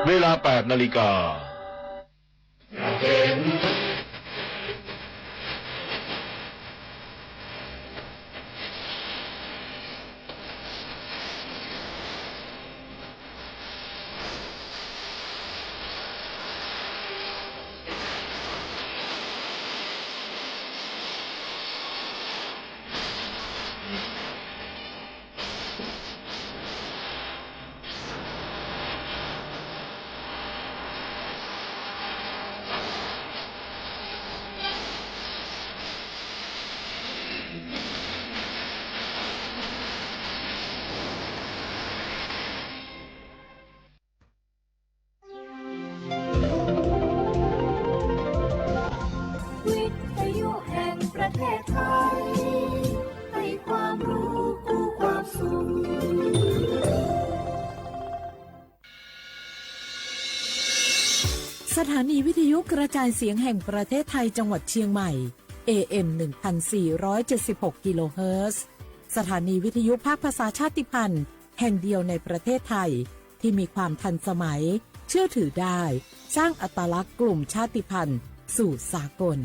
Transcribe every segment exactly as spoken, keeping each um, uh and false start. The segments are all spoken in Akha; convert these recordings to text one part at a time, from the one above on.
เวลา แปดนาฬิกา วิทยุแห่งประเทศไทย ให้ความรู้คู่ความสุข สถานีวิทยุกระจายเสียงแห่งประเทศไทยจังหวัดเชียงใหม่ เอเอ็ม หนึ่งพันสี่ร้อยเจ็ดสิบหก กิโลเฮิรตซ์ สถานีวิทยุภาคภาษาชาติพันธุ์แห่งเดียวในประเทศไทย ที่มีความทันสมัย เชื่อถือได้ สร้างอัตลักษณ์กลุ่มชาติพันธุ์สู่สากล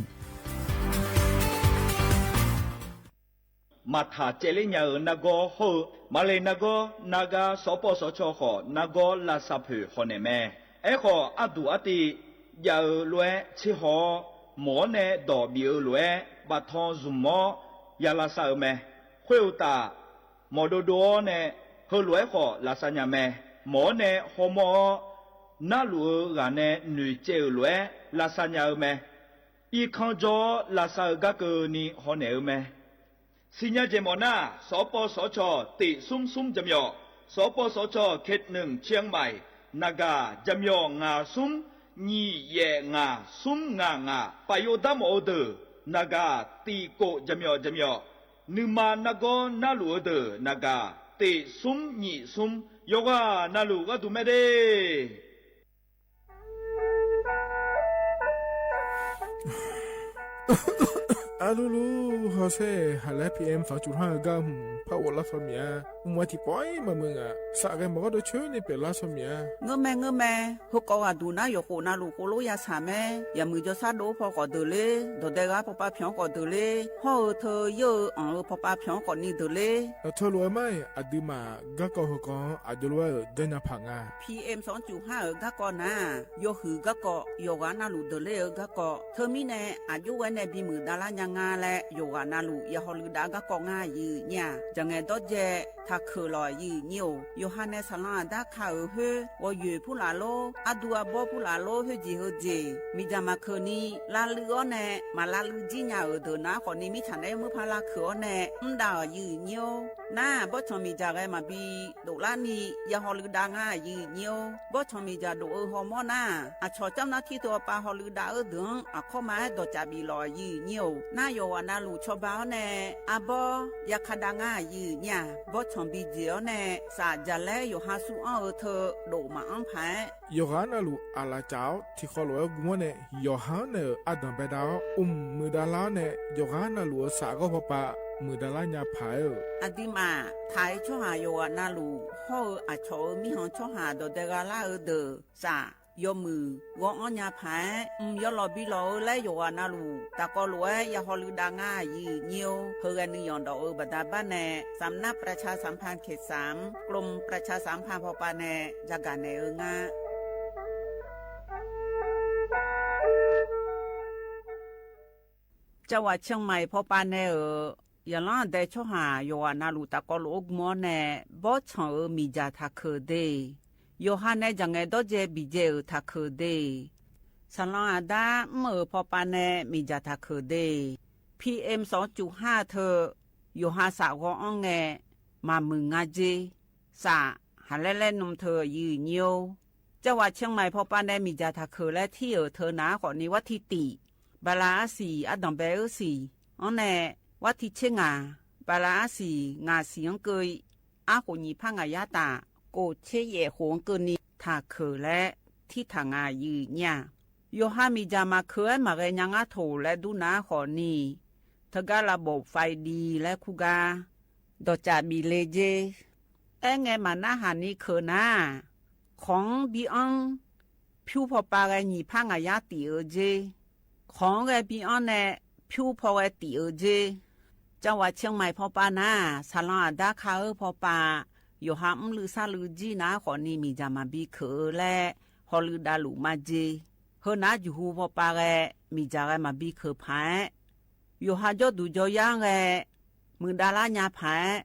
Maqtaq caevler nya-euq nargawr hawr-eu, maqle nargawr, nargar sawqpawv sawqcaw khawf nargawr lavsav poeq hawnaeq mae. Aerkhawf, arduq artiv jav-eu lof-aer tserhaw-awr, mawq-awr nae dawq bif-eu lof-aer baftan zmq-awr ya lavsav-eu mae. Khoeruqtaf, mawq dovdov-awr nae heulof-aer khawf lavsav nya mae. Mawq-awr nae hawmawr-awr, narluf-eu ghaq nae noeqcaev-euq lof-aer lavsav nya-eu mae. Irkanr jawr-awr lavsav-eu garkeuvni hawnaeq-eu mae. Siqnya jeq mawf nar, sawqpawv sawqcawq tiq smr smr jaqmyawf, sawqpawv sawqcawq เขตหนึ่ง เชียงใหม่ naqgaq jaqmyawf ngaq smr nyiq yaef ngaq smr ngaq ngaq, paf yov dar mawf-eu deuq naqgaq tiq kof jaqmyawf jaqmyawf, nuima nargawr narluf-eu deuq naqgaq tiq smr nyiq smr, yawqghaq navluf gharduq mae de. Arlulu, hawsher, haqlaer P M sanqcuf har-eu gar hmq par ghoflar shaw miq-a. Mq-aer tiqpawf-ir maqmuiq ngaq, safghae maqgawr deuq coer ni pyeuflar shaw miq-a. Ngeurmae ngeurmae, heukawv ghaqduq nar yawqkhof navluf khoerlof ya shaq mae. Yaqmuiq jawrshar dov-awr paw khawf deuq ler, dawqdae ghar pawpav pyanq-anr khawf deuq ler, hawr-eu teu yeur-eu anq-eu pawpav pyanq-anr khawf ni deuq ler. Aqteu lof-aer mar-iq, aqduimaf garkawv heukawv-anr aqjox lof-aer-euq janrnya paq nga. P M sanqcuf har-euq garkawv nar-aq, yawhuiq garkawv, yawqghaq navluf deuq ler-eu garkawv. Teumirnae, aqjox ghae nae bimuiq davlar nya nga laer yawqghaq navluf ya hawluiv dav garkawv ngar aqyuif nyir-aq, jaqngaeq dawrdzae taqkeuq lawq aqyuif nyir-or. Yawqha nae saqlanr aqdar ka-euq khoer, ghawqyoeq purlaf lor, ardu arbawr purlaf lor, khoerjeq heujeq miqdzaq maqkeuq ni lavluiv-awr nae, maq lavluiv jir nya-euq deuq nar khawf ni mirtsaq nae yawmuir par lavkeuq-awr nae mr dav-euq aqyuif nyir-or. Nar-aq, bawrtsanq miqdzaq ghae maqbi doflar ni ya hawluiv dav ngar aqyuif nyir-or. Bawrtsanq miqdzaq dof-eu hawmawr nar-aq, aqcawq camr nar tir teu-awr pav hawluiv dav-eu deuq-anr aqkawr ma-aer dawqcaf bif lawq aqyuif nyir-or. Nar yawqghaq navluf cawba-awr nae arbawr ya ka dav ngar aqyuif nyir-aq, bawrtsanq bi jeq-awr nae saf jaqlaer yawqha sur anr-eu teu dof maqanr paq-aer, yawqghaq navluf aqlaf caf-awr tiqkhawf lof-aer gu-awr nae, yawqha-anr naeq-euq ardanq baedav-awr, mq muiqdav lar-awr nae, yawqghaq navluf-eu saf ghawr pawpav muiqdav lar nya paq-aer-euq. Aqduimaf taq-aer tsawrhaq yawqghaq navluf hawr-eu aqcawq-euq mirkhanq tsawrhaq dawqdae gha lar-eu deuq saf yawmuiq ghawr-anr nya paq-aer, mq yawlawq bi lawq-eu laer yawqghaq navluf taqkawv lof-aer ya hawluiv dav ngar aqyuif nyir-or. Heughae nuiyanq dawq-eu baqda bar nae, สำนักประชาสัมพันธ์เขตสาม กรมประชาสัมพันธ์ พป nae yagaq naeq-eu nga. จังหวัดเชียงใหม่ พป nae-euq yaqlanr aqdae tsawrhaq yawqghaq navluf taqkawv lof-aer gm-awr nae, bawrtsanq-euq miqdzaq taqkeuq de. Yawqha nae jaqngaeq dawrdzae biqdzae-euq taqkeuq de. Saqlanr aqdar mr-euq pawpav nae miqdzaq taqkeuq de. P M sanqcuf har teu yawqha saf ghawr-anr ngae maqmuiq nga jer. Saf haqlaer laer nm teu aqyuif nyir-or. จังหวัดเชียงใหม่ พป nae miqdzaq taqkeuq laer tir-euq teu nav-aer khawf ni, war tir tiq, bala arsiq ardanq bae-eu siq-anr nae, war tir tser ngaq, bala arsiq ngaq siq-anr keuv, arkhof nyiq par ngaq yar taf, kof tser yaef khof-anr keuvni taqkeuq laer tir taq nga aqyuif nyir-aq. Yawqha miqdzaq maqkeuq-aer maqghae nya ngar toq laer dur nav-aer khawf ni, teugar lavbof fai div laer kur gar dawqcaf bif le jer. Aerngae maqnarhaq ni keuq nar-aq, Kawq-anr bi anr, pyur paw pav ghae nyiq par ngaq yar tif-eu jer. Kawq-anr ghae bi anr nae pyur paw ghae tif-eu jer. Cavghaq เชียงใหม่ paw pav nar, saqlanq aqdar ka-eu paw pav, yawqha mrluiv sarluiv jir nar khawfni miqdzaq maqbi keuq-eu laer hawluiv davluf majeq. Heu nar juqhu paw pav ghae miqdzaq ghae maqbi keuq paq-aer, yawqha jawrduq jawryar-anr ghae muiqdav lar nya paq-aer,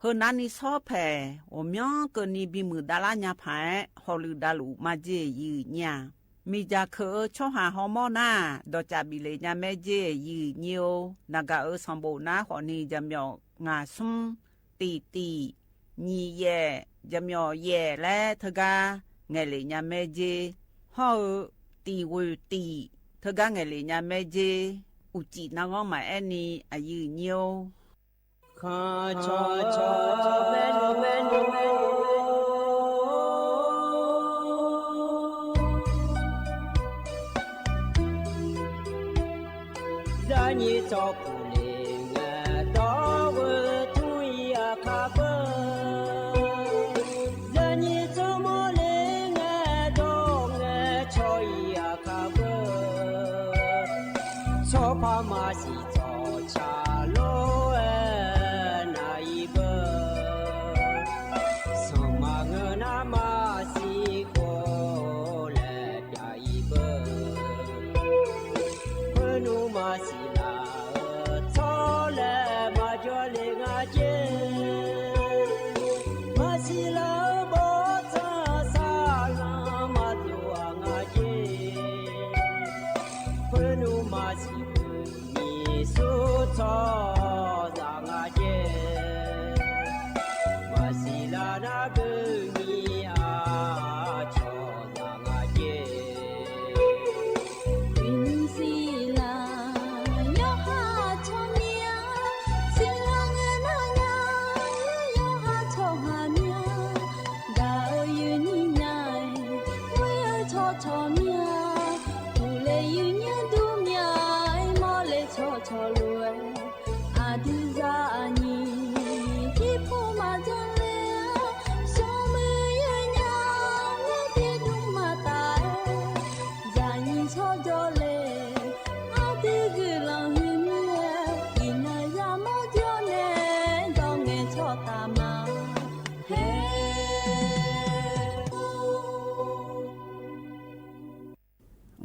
heu narni sawr paeq ghawqmyanr keuvni bimuiq dav lar nya paq-aer hawluiv davluf majeq yif nyir-aq, miqdzaq keuq-eu tsawrhaq hawmawr nar dawqcaf bif lef nya maer jer yif nyir-or. Naqgaq-euq sanqbof nar khawfni jaqmyawf ngaq smr, tif tif, nyiq yaef, jaqmyawf yaef laer teugar ngaeqlef nya maer jer. Hawr-eu tif ghoeq tif teugar ngaeqlef nya maer jer. Uqcif narghanr maqaer ni aqyuif nyir-or. Khanqcawq cawq maernmr maernmr Zaqnyiq tsawrkuq le ngae, dawr-eu tur-ir aqkar beu. Zaqnyiq tsawrmawr le ngae, dawr ngae caw-ir aqkar beu. Tsawrpar maqsiq tsawrca lof-aer nav-ir beu. Sanqma ngeur nar maqsiq khof laer pyav-ir beu. Khoernmr maqsiq laf-eu tsawrlae maqjawr le nga jer. Maqsiq laf-eu bawrtsanq saqlanq maqdov-aq nga jer. Khoernmr maqsiq beu nyiq sur tsawrhaq nga jer. Maqsiq laf nar beu nyiq aqcawq zaq nga jer. Uiqnymr siqlaq yawqha tsawrmyanr, siqlaq ngae nar nya, yawqha tsawrhaq myanr, gaq-eu yuifnyir nya-aer, ghoer-eu tsawrcawq myanr, uqle yuifnyir dur myanr-aer, mawrle tsawrcawq lof-aer, aqdui zaqnyiq jirpov maqjanr ler-a, smrmuiq yawnya nae tiqdmr maqtaf-aer, zaqnyiq shawrjawr le, aqdui guiqlanq huiq mir-aer, iqnan yamawr jawr nae dawr ngae tsawrtaf ma. Hae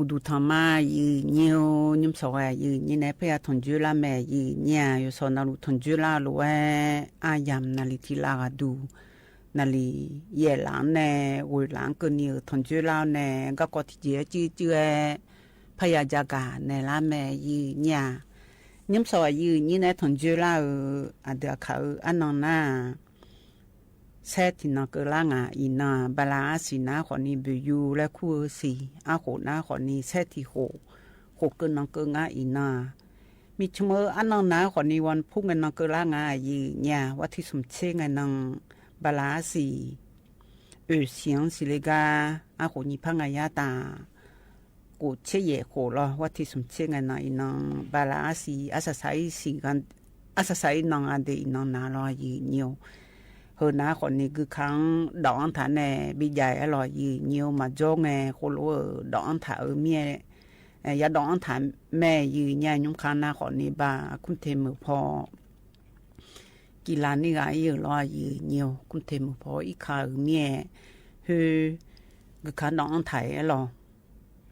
Uqduq tanq ma, aqyuif nyir-or. Nymr sawq ghae aqyuif nyir nae parya tanqjoer lar mae. Aqyuif nyir-aq, yawshawq navluf tanqjoer lar lof-aer, aryamq naqli tiq lav ghaq duq, naqli yaef laf-anr nae ghoeq laf-anr keuvni-euq tanqjoer lar-awr nae, garkawv tiqjeq-aer cuiv cuiv-aer parya jagaq naeq lar mae. Aqyuif nyir-aq, nymr sawq aqyuif nyir nae tanqjoer lar-euq aqdui aqkaq-eu arnan nar-aq, saer tiqnan keuvlar nga. Iqnan-aq, bala arsiq nar khawfni boeqyu laer kur-eu siq, arkhof nar khawfni saer tiq khof, khof keuv nan keuv ngar. Iqnan-aq, miqcmq-eu arnan nar khawfni wan pur ngae nan keuvlar nga. Aqyuif nyir-aq, war tiq smq tser ngae nan bala arsiq oeqsiq-anr siqle gar, arkhof nyiq par nga yar taf, khof tser yaef khof lawr, war tiq smq tser ngae nan iqnan bala arsiq arsaq saq-ir siq, arsaq saq-ir nan aqdui iqnan na lawr, aqyuif nyir-or. Heu nar khawfni guikaq-anr dawq-anr taq nae bijav-aer lawr, aqyuif nyir-or. Maqjawr ngae khoerlof-euq dawq-anr taq-eu mir-aer, yadawq-anr taq mae. Aqyuif nyir-aq, nymr kaq nar khawfni ba, kurte meuq paw, kiqlav nir ghaq ir-euq lawr, aqyuif nyir-or. Kurte meuq paw irkaq-euq mir-aer, khoer guikaq dawq-anr taq-aer lawr.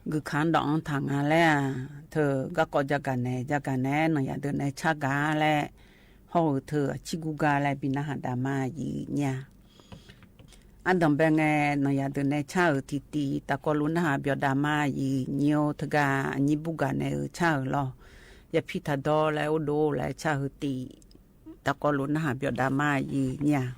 Guikaq-anr dawq-anr taq nga laer-aq, teu garkawv jagaq naeq jagaq naeq-aer nanqyaq deuq nae car gaq laer, hawr-euq teu aqcir gur ga laer bi narhaq daq ma, aqyuif nyir-aq. Ardanq bae ngae nanqyaq deuq nae car-euq tiqtiv tafkawv luf narhaq byawq daq ma, aqyuif nyir-or. Teugar aqnyir bur gaq naeq-eu car-euq lawr, yapir taqdawr laer urdov laer car-eu tiq tafkawv luf narhaq byawq daq ma, aqyuif nyir-aq.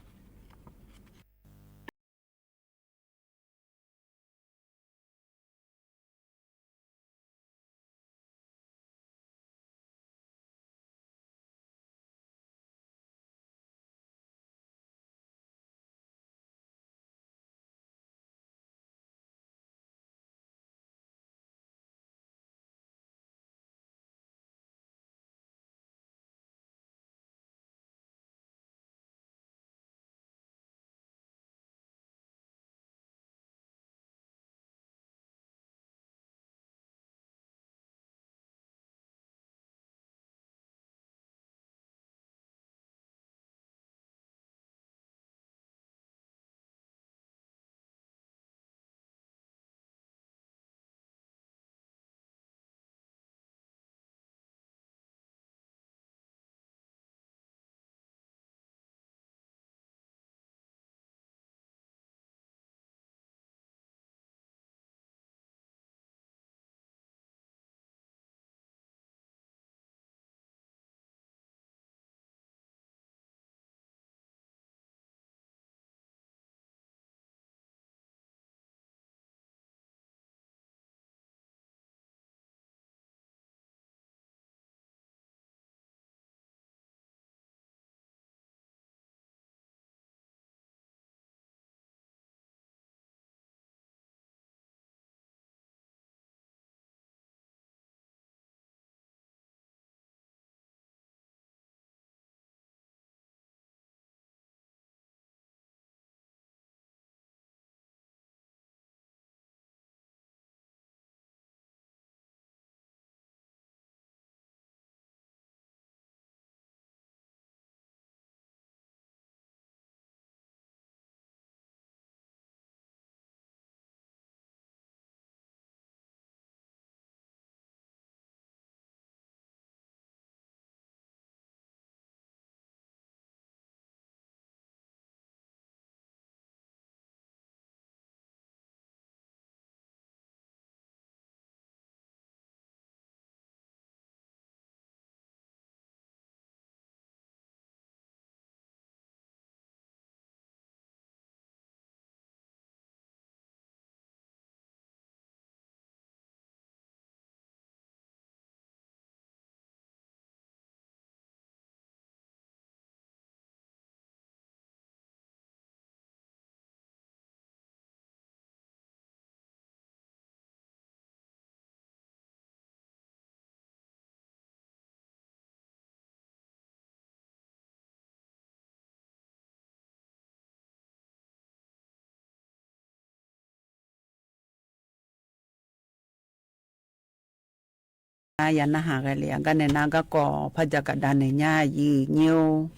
Nar ya narhaq ghae le-a gar nae nar garkawv par jagaq dav naeq nya aqyuif nyir-or.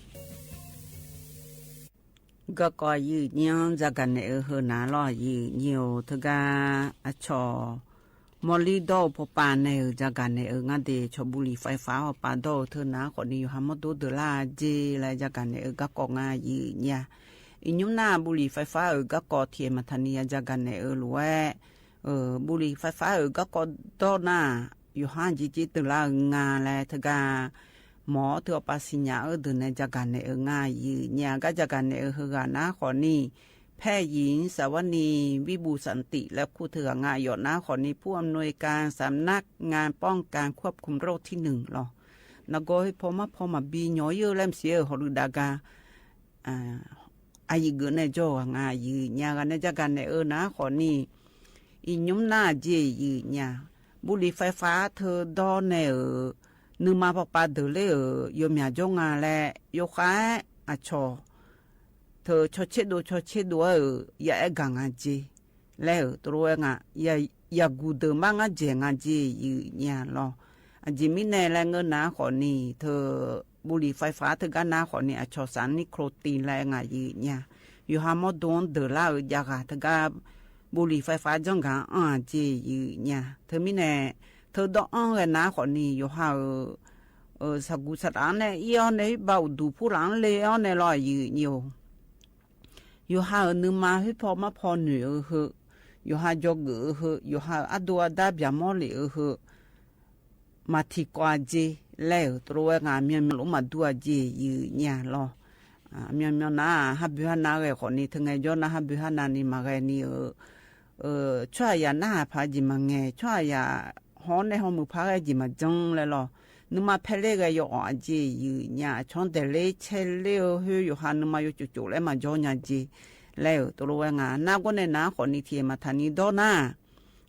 Garkawv aqyuif nyir-anr jagaq naeq-eu heu nar lawr aqyuif nyir-or. Teugar aqcawq mawrlir dawr-eu pawpav nae-euq jagaq naeq-eu ngar de cawq buvliq faifa hawpav dawr-eu teu nar khawfni yawqha mawrdov deuq lar-a jeq laer jagaq naeq-eu garkawv ngar aqyuif nyir-a. Iqnymr nar buvliq faifa-euq garkawv tiq aeq maqtaqni ya jagaq naeq-eu lof-aer, buvliq faifa-euq garkawv dawr nar-aq, yawqha-anr jeq jeq deuq lar-eu nga laer teugar mawq-awr teu hawpav siqnya-eu deuq nae jagaq naeq-eu ngar aqyuif nyir-a. Gar jagaq naeq-eu heughaq nar khawfni แพทย์หญิงสวนี วิบูลย์สันติ laer kur teughaq nga. Yawf nar khawfni ผู้อำนวยการสำนักงานป้องกันควบคุมโรคที่หนึ่ง lawr. Nargawr khoerpaw marpaw maqbi nyawq-ir-eu laer maqsiq-eu hawluf dav gar aqyuif geuf nae jawr-eu ghaq nga aqyuif nyir-a. Ghaq nae jagaq naeq-eu nar khawfni, iqnymr nar-aq jeq aqyuif nyir-a, buvliq faifa-ar teu dawr nae-euq nuima pawpav deuq ler-euq yawmyaq jawr nga laer yawkhav-aer aqcawq teu cawtser dov cawtser dov-aer-euq ya aer gaq nga jeq laer-euq tov lof-aer nga. Yaqguq deuq mar ngar dzaeq nga jeq aqyuif nyir-a lawr. Aqjeq mirnae laer ngeur nar khawfni teu buvliq faifa teugar nar khawfni aqcawq saqnir นิโคติน laer nga aqyuif nyir-a. Yawqha mawrdov-anr deuq lar-eu jav ghaq teugar buvliq faifa janrgaq-anr anr-aq jeq aqyuif nyir-a. Teumirnae teu dawr anr ghae nar khawfni yawqha-euq saqguq saqdaq-anr nae ir-awr nae khoerbav uqduq purlaf-anr le-awr nae lawr aqyuif nyir-or. Yawqha-euq nuima khoerpaw marpaw noeq-eu heu, yawqha jawrgeuf-eu heu, yawqha-euq ardov ardar byaqmawr lef-eu heu, maqtiqkawv-a jeq laer-euq tov lof-aer nga. Myanmyanr lof maqdur-a jeq aqyuif nyir-a lawr. Myanmyanr nar-aq harboe harnav ghae khawfni teungae jawr nar harboe harnavni maqghae ni-euq tsawrhaqzaq narhaq paq-aer jeq maqngaeq, tsawrhaqzaq hawr nae hawmuiq par ghae jeq maqjanr laer lawr. Nuima paerler ghae yawawf-a jeq aqyuif nyir-a. Aqcawq-anr daeqler caerler-eu khoer yawqha nuima yawtsofcof laer maqjawr nya jeq laer-euq tov lof-aer nga. Nargawr nae nar khawfni tiq aeq maqtaqni dawr nar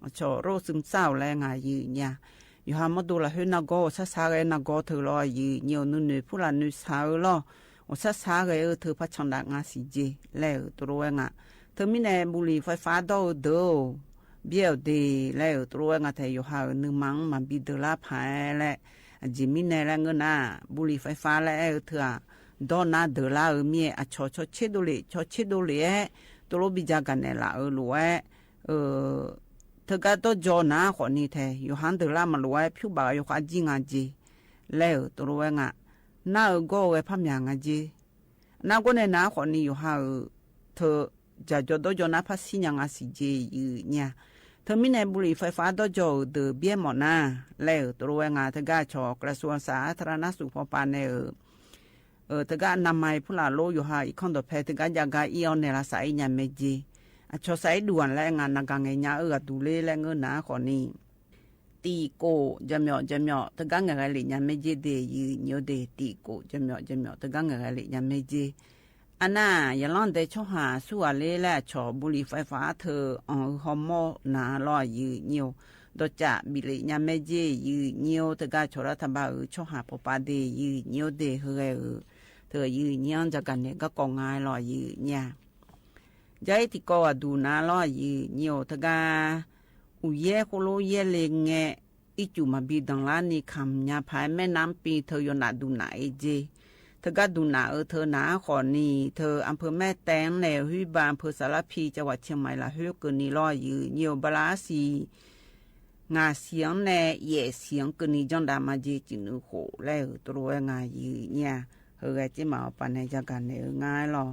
aqcawq โรคซึมเศร้า-awq laer nga aqyuif nyir-a. Yawqha mawrdov lafkhoer nargawr ghawqshar shar ghae nargawr teu lawr aqyuif nyir-or. Nuinoeq purlaf noeqshaq-eu lawr, ghawqshar shar ghae-eu teu par candav nga siq jeq laer-euq tov lof-aer nga. Teumirnae buvliq faifa dawr-eu deuq-or, byaer-awq de laer-euq tov lof-aer nga taef. Yawqha-euq nuima-anr maqbi deuq lar paq-aer laer, aqjeq mirnae laer ngeur nar, buvliq faifa laer aer-eu teu-aq, dawr nar deuq lar-eu mir-aer aqcawq cawtser dovlef cawtser dovlef-aer tov lof bi jagaq naeqlaf-eu lof-aer, teugar dawrjaw nar khawfni taef yawqha-anr deuq lar maqlof-aer pyur baf-eu yawkhav jir nga jeq laer-euq tov lof-aer nga. Nar-eu gawr-eu ghae par myaq nga jeq. Nargawr nae nar khawfni yawqha-euq teu dzaqjaw dawrjaw nar par shir nya nga siq jeq aqyuif nyir-a. Teumirnae buvliq faifa dawrjaw-euq deuq byaer mawf nar laer-euq tov lof-aer nga. Teugar aqcawq กระทรวงสาธารณสุข pawpav nae-euq teugar อนามัย purlaf lor yawqha irkanr dawqpae teugar jav gar ir-awr nae lavsav ir nya mae jeq. Aqcawq sav ir duf-aq laer nga naqgaq ngaeq nya-eu ghaq duq ler laer ngeur nar khawfni, tiq kof jaqmyawf jaqmyawf teugar ngaeqghae lef nya mae jeq de aqyuif nyir-or de. Tiq kof jaqmyawf jaqmyawf teugar ngaeqghae lef nya mae jeq. Aqnar, yaqlanr dae tsawrhaq aqsurghaq ler laer aqcawq buvliq faifa-ar teu anq-eu hawmawr nar lawr aqyuif nyir-or. Dawqcaf bif lef nya mae jeq aqyuif nyir-or. Teugar cawqlar taqba-euq tsawrhaq pawpav de aqyuif nyir-or de heughae-euq teu aqyuif nyir-anr jagaq naeq garkawv nga-aer lawr aqyuif nyir-a. Jar-ir tiqkawv ghaqduq nar lawr aqyuif nyir-or. Teugar uqyaer khoerlof yaerle ngae ircuf maqbi danqlar ni kamq nya paq-aer maernavmr pi teu yawnaf duq naf-eu jeq. Teugar duq naf-eu teu naq-ar khawfni teu อำเภอแม่แตง nae ห้วยบา อำเภอสารพี จังหวัดเชียงใหม่ lafkhoer keuvni lawr aqyuif nyir-or. Bala arsiq ngaq siq-anr nae yaef siq-anr keuvni janrdav ma jeq cifnuiv khof laer-euq tov lof-aer nga aqyuif nyir-a. Heughae tsermaf awqpav nae jagaq naeq-eu nga-aer lawr.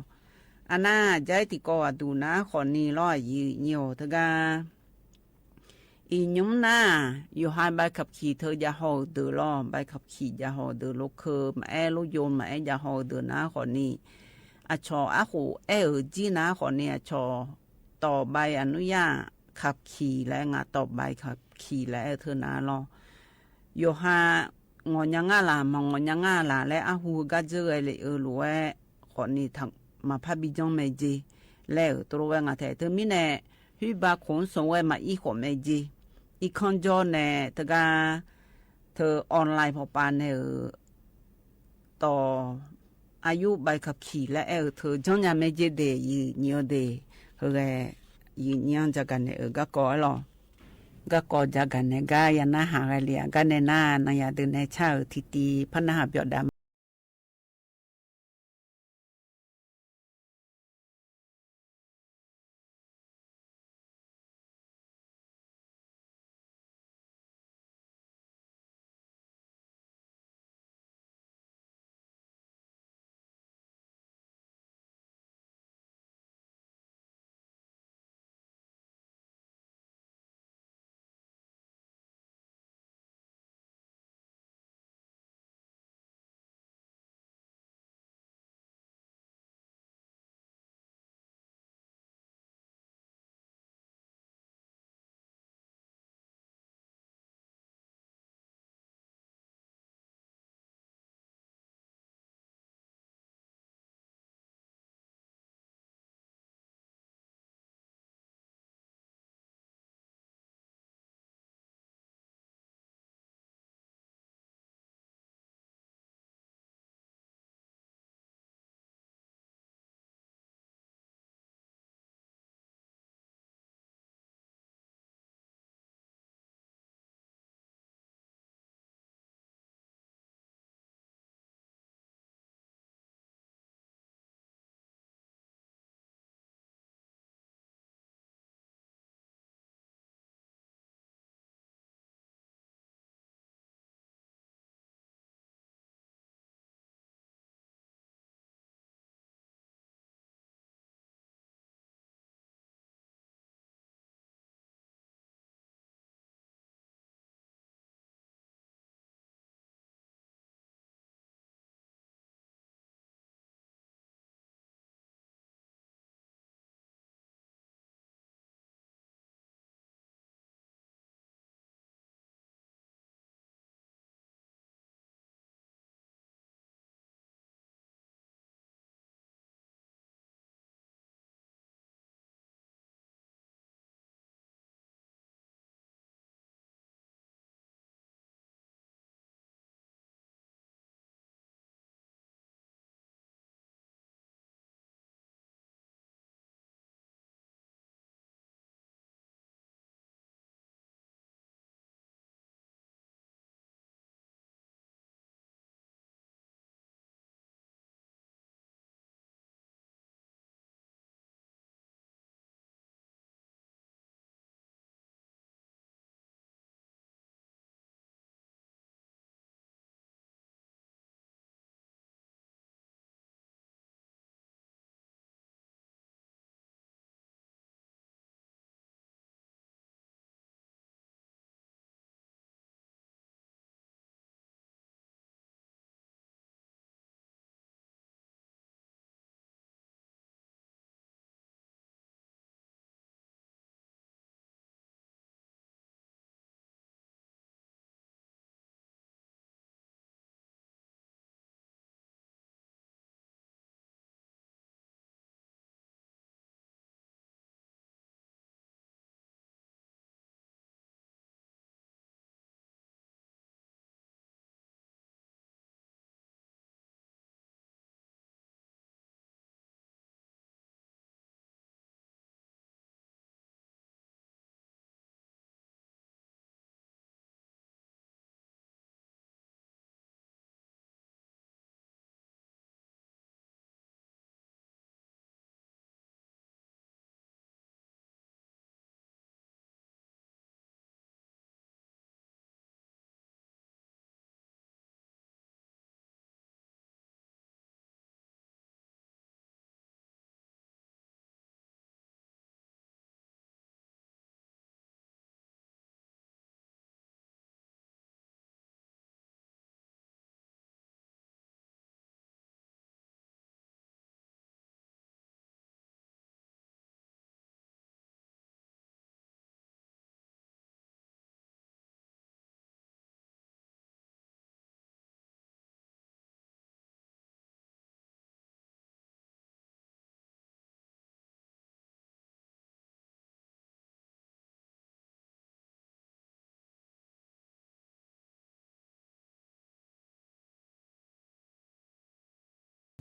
Aqnar, jar-ir tiqkawv ghaqduq nar khawfni lawr aqyuif nyir-or. Teugar iqnymr nar-aq, yawqha ใบขับขี่ teu jav haw-euq deuq lawr, ใบขับขี่ jav haw-euq deuq, lokeu maqaer, loyov maqaer jav haw-euq deuq nar khawfni, aqcawq arkhof aer-euq jir nar khawfni aqcawq ต่อใบอนุญาตขับขี่ laer nga, ต่อใบขับขี่ laer aer-eu teu nar lawr. Yawqha ngawq nya ngar laq, maqngawq nya ngar laq laer arhu heugar dzeur ghae lef-eu lof-aer khawfni maqpar bi janr mae jeq laer-euq tov lof-aer nga taef. Teumirnae khoerbav khof-anr sanq ghae maqir khawf mae jeq. Irkanr jawr nae teugar teu online pawpav nae-euq tawq aryur ใบขับขี่ laer aer-eu teu janrnya mae jeq de aqyuif nyir-or de. Heughae aqyuif nyir-anr jagaq naeq-euq garkawv-aer lawr. garkawv jagaq naeq gar ya narhaq ghae le-aq, garnae nar nanyaf deuq nae car-euq tiqtiv par narhaq byawf dav ma.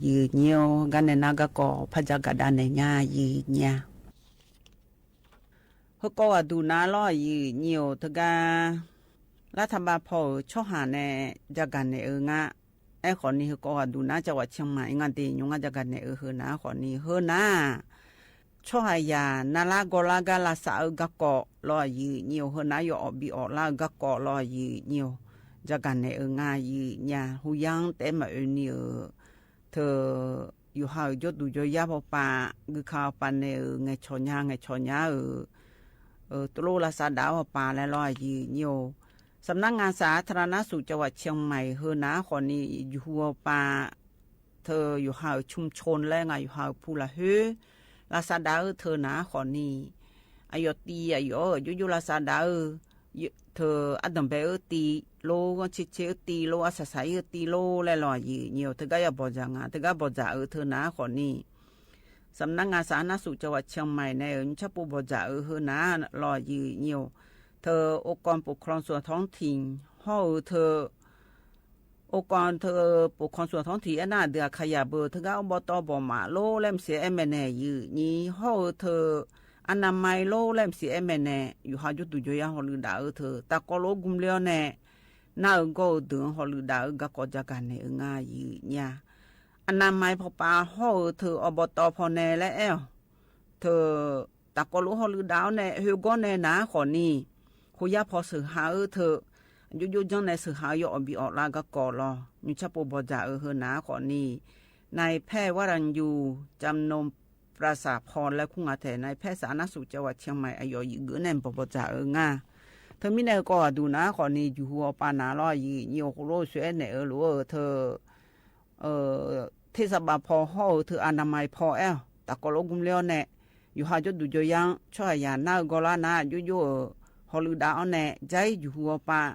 Yuiqnyir-or, garnae nar garkawv par jagaq dav naeq nya, yuiqnyir-a. Heukawv ghaqduq nar lawr aqyuif nyiq-or, teugar lartaq bav paw-euq tsawrhaq nae jagaq naeq-eu nga. Aerkhawf ni heukawv ghaqduq nar จังหวัดเชียงใหม่ nga de nymr ngar jagaq naeq-eu heu nar khawf ni, heu nar-aq, tsawrhaqzaq narlar gawrlar gar lavsav-eu garkawv lawr aqyuif nyiq-or, heu nar yawawf bi awf lar-eu garkawv lawr aqyuif nyiq-or, jagaq naeq-eu nga aqyuif nya. Huya-anr taef-aer maqoe ni-euq teu, yawqha-euq jawrduq jawryar pawpav, guika pawpav nae-euq ngaeqcawq nya ngaeqcawq nya-euq, tuvlof lavsav dav-awr pawpav laer lawr aqyuif nyiq-or, สำนักงานสาธารณสุขจังหวัดเชียงใหม่ heu nar khawf ni, jeqhu-awr pav teu yawqha-euq ชุมชน laer nga, yawqha-euq pu lafkhoer lavsav dav-eu teu nar khawf ni, aqyawf tiv aqyawf-anr-euq jovjov lavsav dav-eu teu, ardanqbae-eu tiv lor, ghanrcae cae-eu tiv lor, arsaq saq-ir-eu tiv lor laer lawr aqyuif nyiq-or, teugar ya bawqdzaq nga. Teugar bawqdzaq-eu teu nar khawf ni, สำนักงานสาธารณสุขจังหวัดเชียงใหม่ nae-euq nymrcar pov bawqdzaq-eu heu nar lawr aqyuif nyiq-or, teu องค์กรปกครองส่วนท้องถิ่น hawr-eu teu องค์กร teu ปกครองส่วนท้องถิ่น aernar aqdui aqkaqyaq beu teugar awrbawr tawv bawq maf lor laer maqsiq aer mae nae aqyuif nyiq, hawr-eu teu อนามัย lor laer maqsiq aer mae nae, yawqha jawrduq jawryar hawluiv dav-eu teu tafkawv lof-aer gmler-awr nae, nar-eu gawr-eu deuq-anr hawluiv dav-eu garkawv jagaq naeq-eu nga aqyuif nya. อนามัย pawpav hawr-eu teu awrbawr tawv pawnae laer aer-awq. Teu tafkawv lof-aer hawluiv dav-awr nae, khoergawr nae nar khawf ni, khoyar paw sheuqha-eu teu, jovjov janr nae sheuqha-eu yawawf bi awf lar garkawv lawr, nymrcar pov bawqdzaq-eu heu nar khawf ni, นายแพทย์วรัญญู จำนงปราสาทพร laer kur nga taef, นายแพทย์สาธารณสุขจังหวัดเชียงใหม่ aqyawf yif geuf nae bawq bawqdzaq-eu nga. Teumirnae heukawv ghaqduq nar khawf ni, jeqhu-awr pav nar lawr aqyuif nyiq-or, khoerlof-aer soeq-aer naeq-eu lof-eu teu เทศบาล paw hawr-eu teu อนามัย paw aer-awq. Tafkawv lof-aer gmler-awr nae, yawqha jawrduq jawryar-anr tsawrhaqzaq nar-eu gawrlar nar jovjov-euq hawluiv dav-awr nae, jar-ir jeqhu-awr pav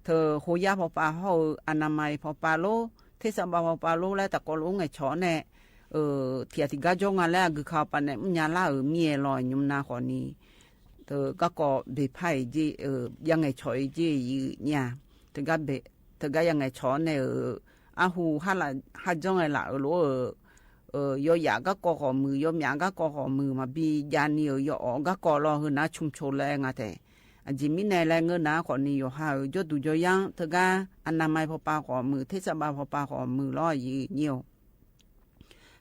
teu khoyar pawpav hawr-eu อนามัย pawpav lor, เทศบาล pawpav lor laer tafkawv lof-aer ngaeqcawq-awr nae, tiqghaq tiqgar jawr nga laer aqgui ka-awr pav nae mrnya lar-euq mir-aer lawr nymr nar khawf ni, teu garkawv beqpar-iq jer-eu, jav ngaeqcawq-iq jer aqyuif nya. Teugar jav ngaeqcawq-awr nae-euq, arhu harlaf harjanr-aer laf-euq lof-eu, yawyaf garkawv khawf muiq, yawmyaf garkawv khawf muiq, maqbi jav ni-euq yawawf garkawv lawr heu nar ชุมชน laer nga taef. Aqjeq mirnae laer ngeur nar khawf ni, yawqha-euq jawrduq jawryar-anr teugar อนามัย pawpav khawf muiq, เทศบาล pawpav khawf muiq lawr aqyuif nyiq-or,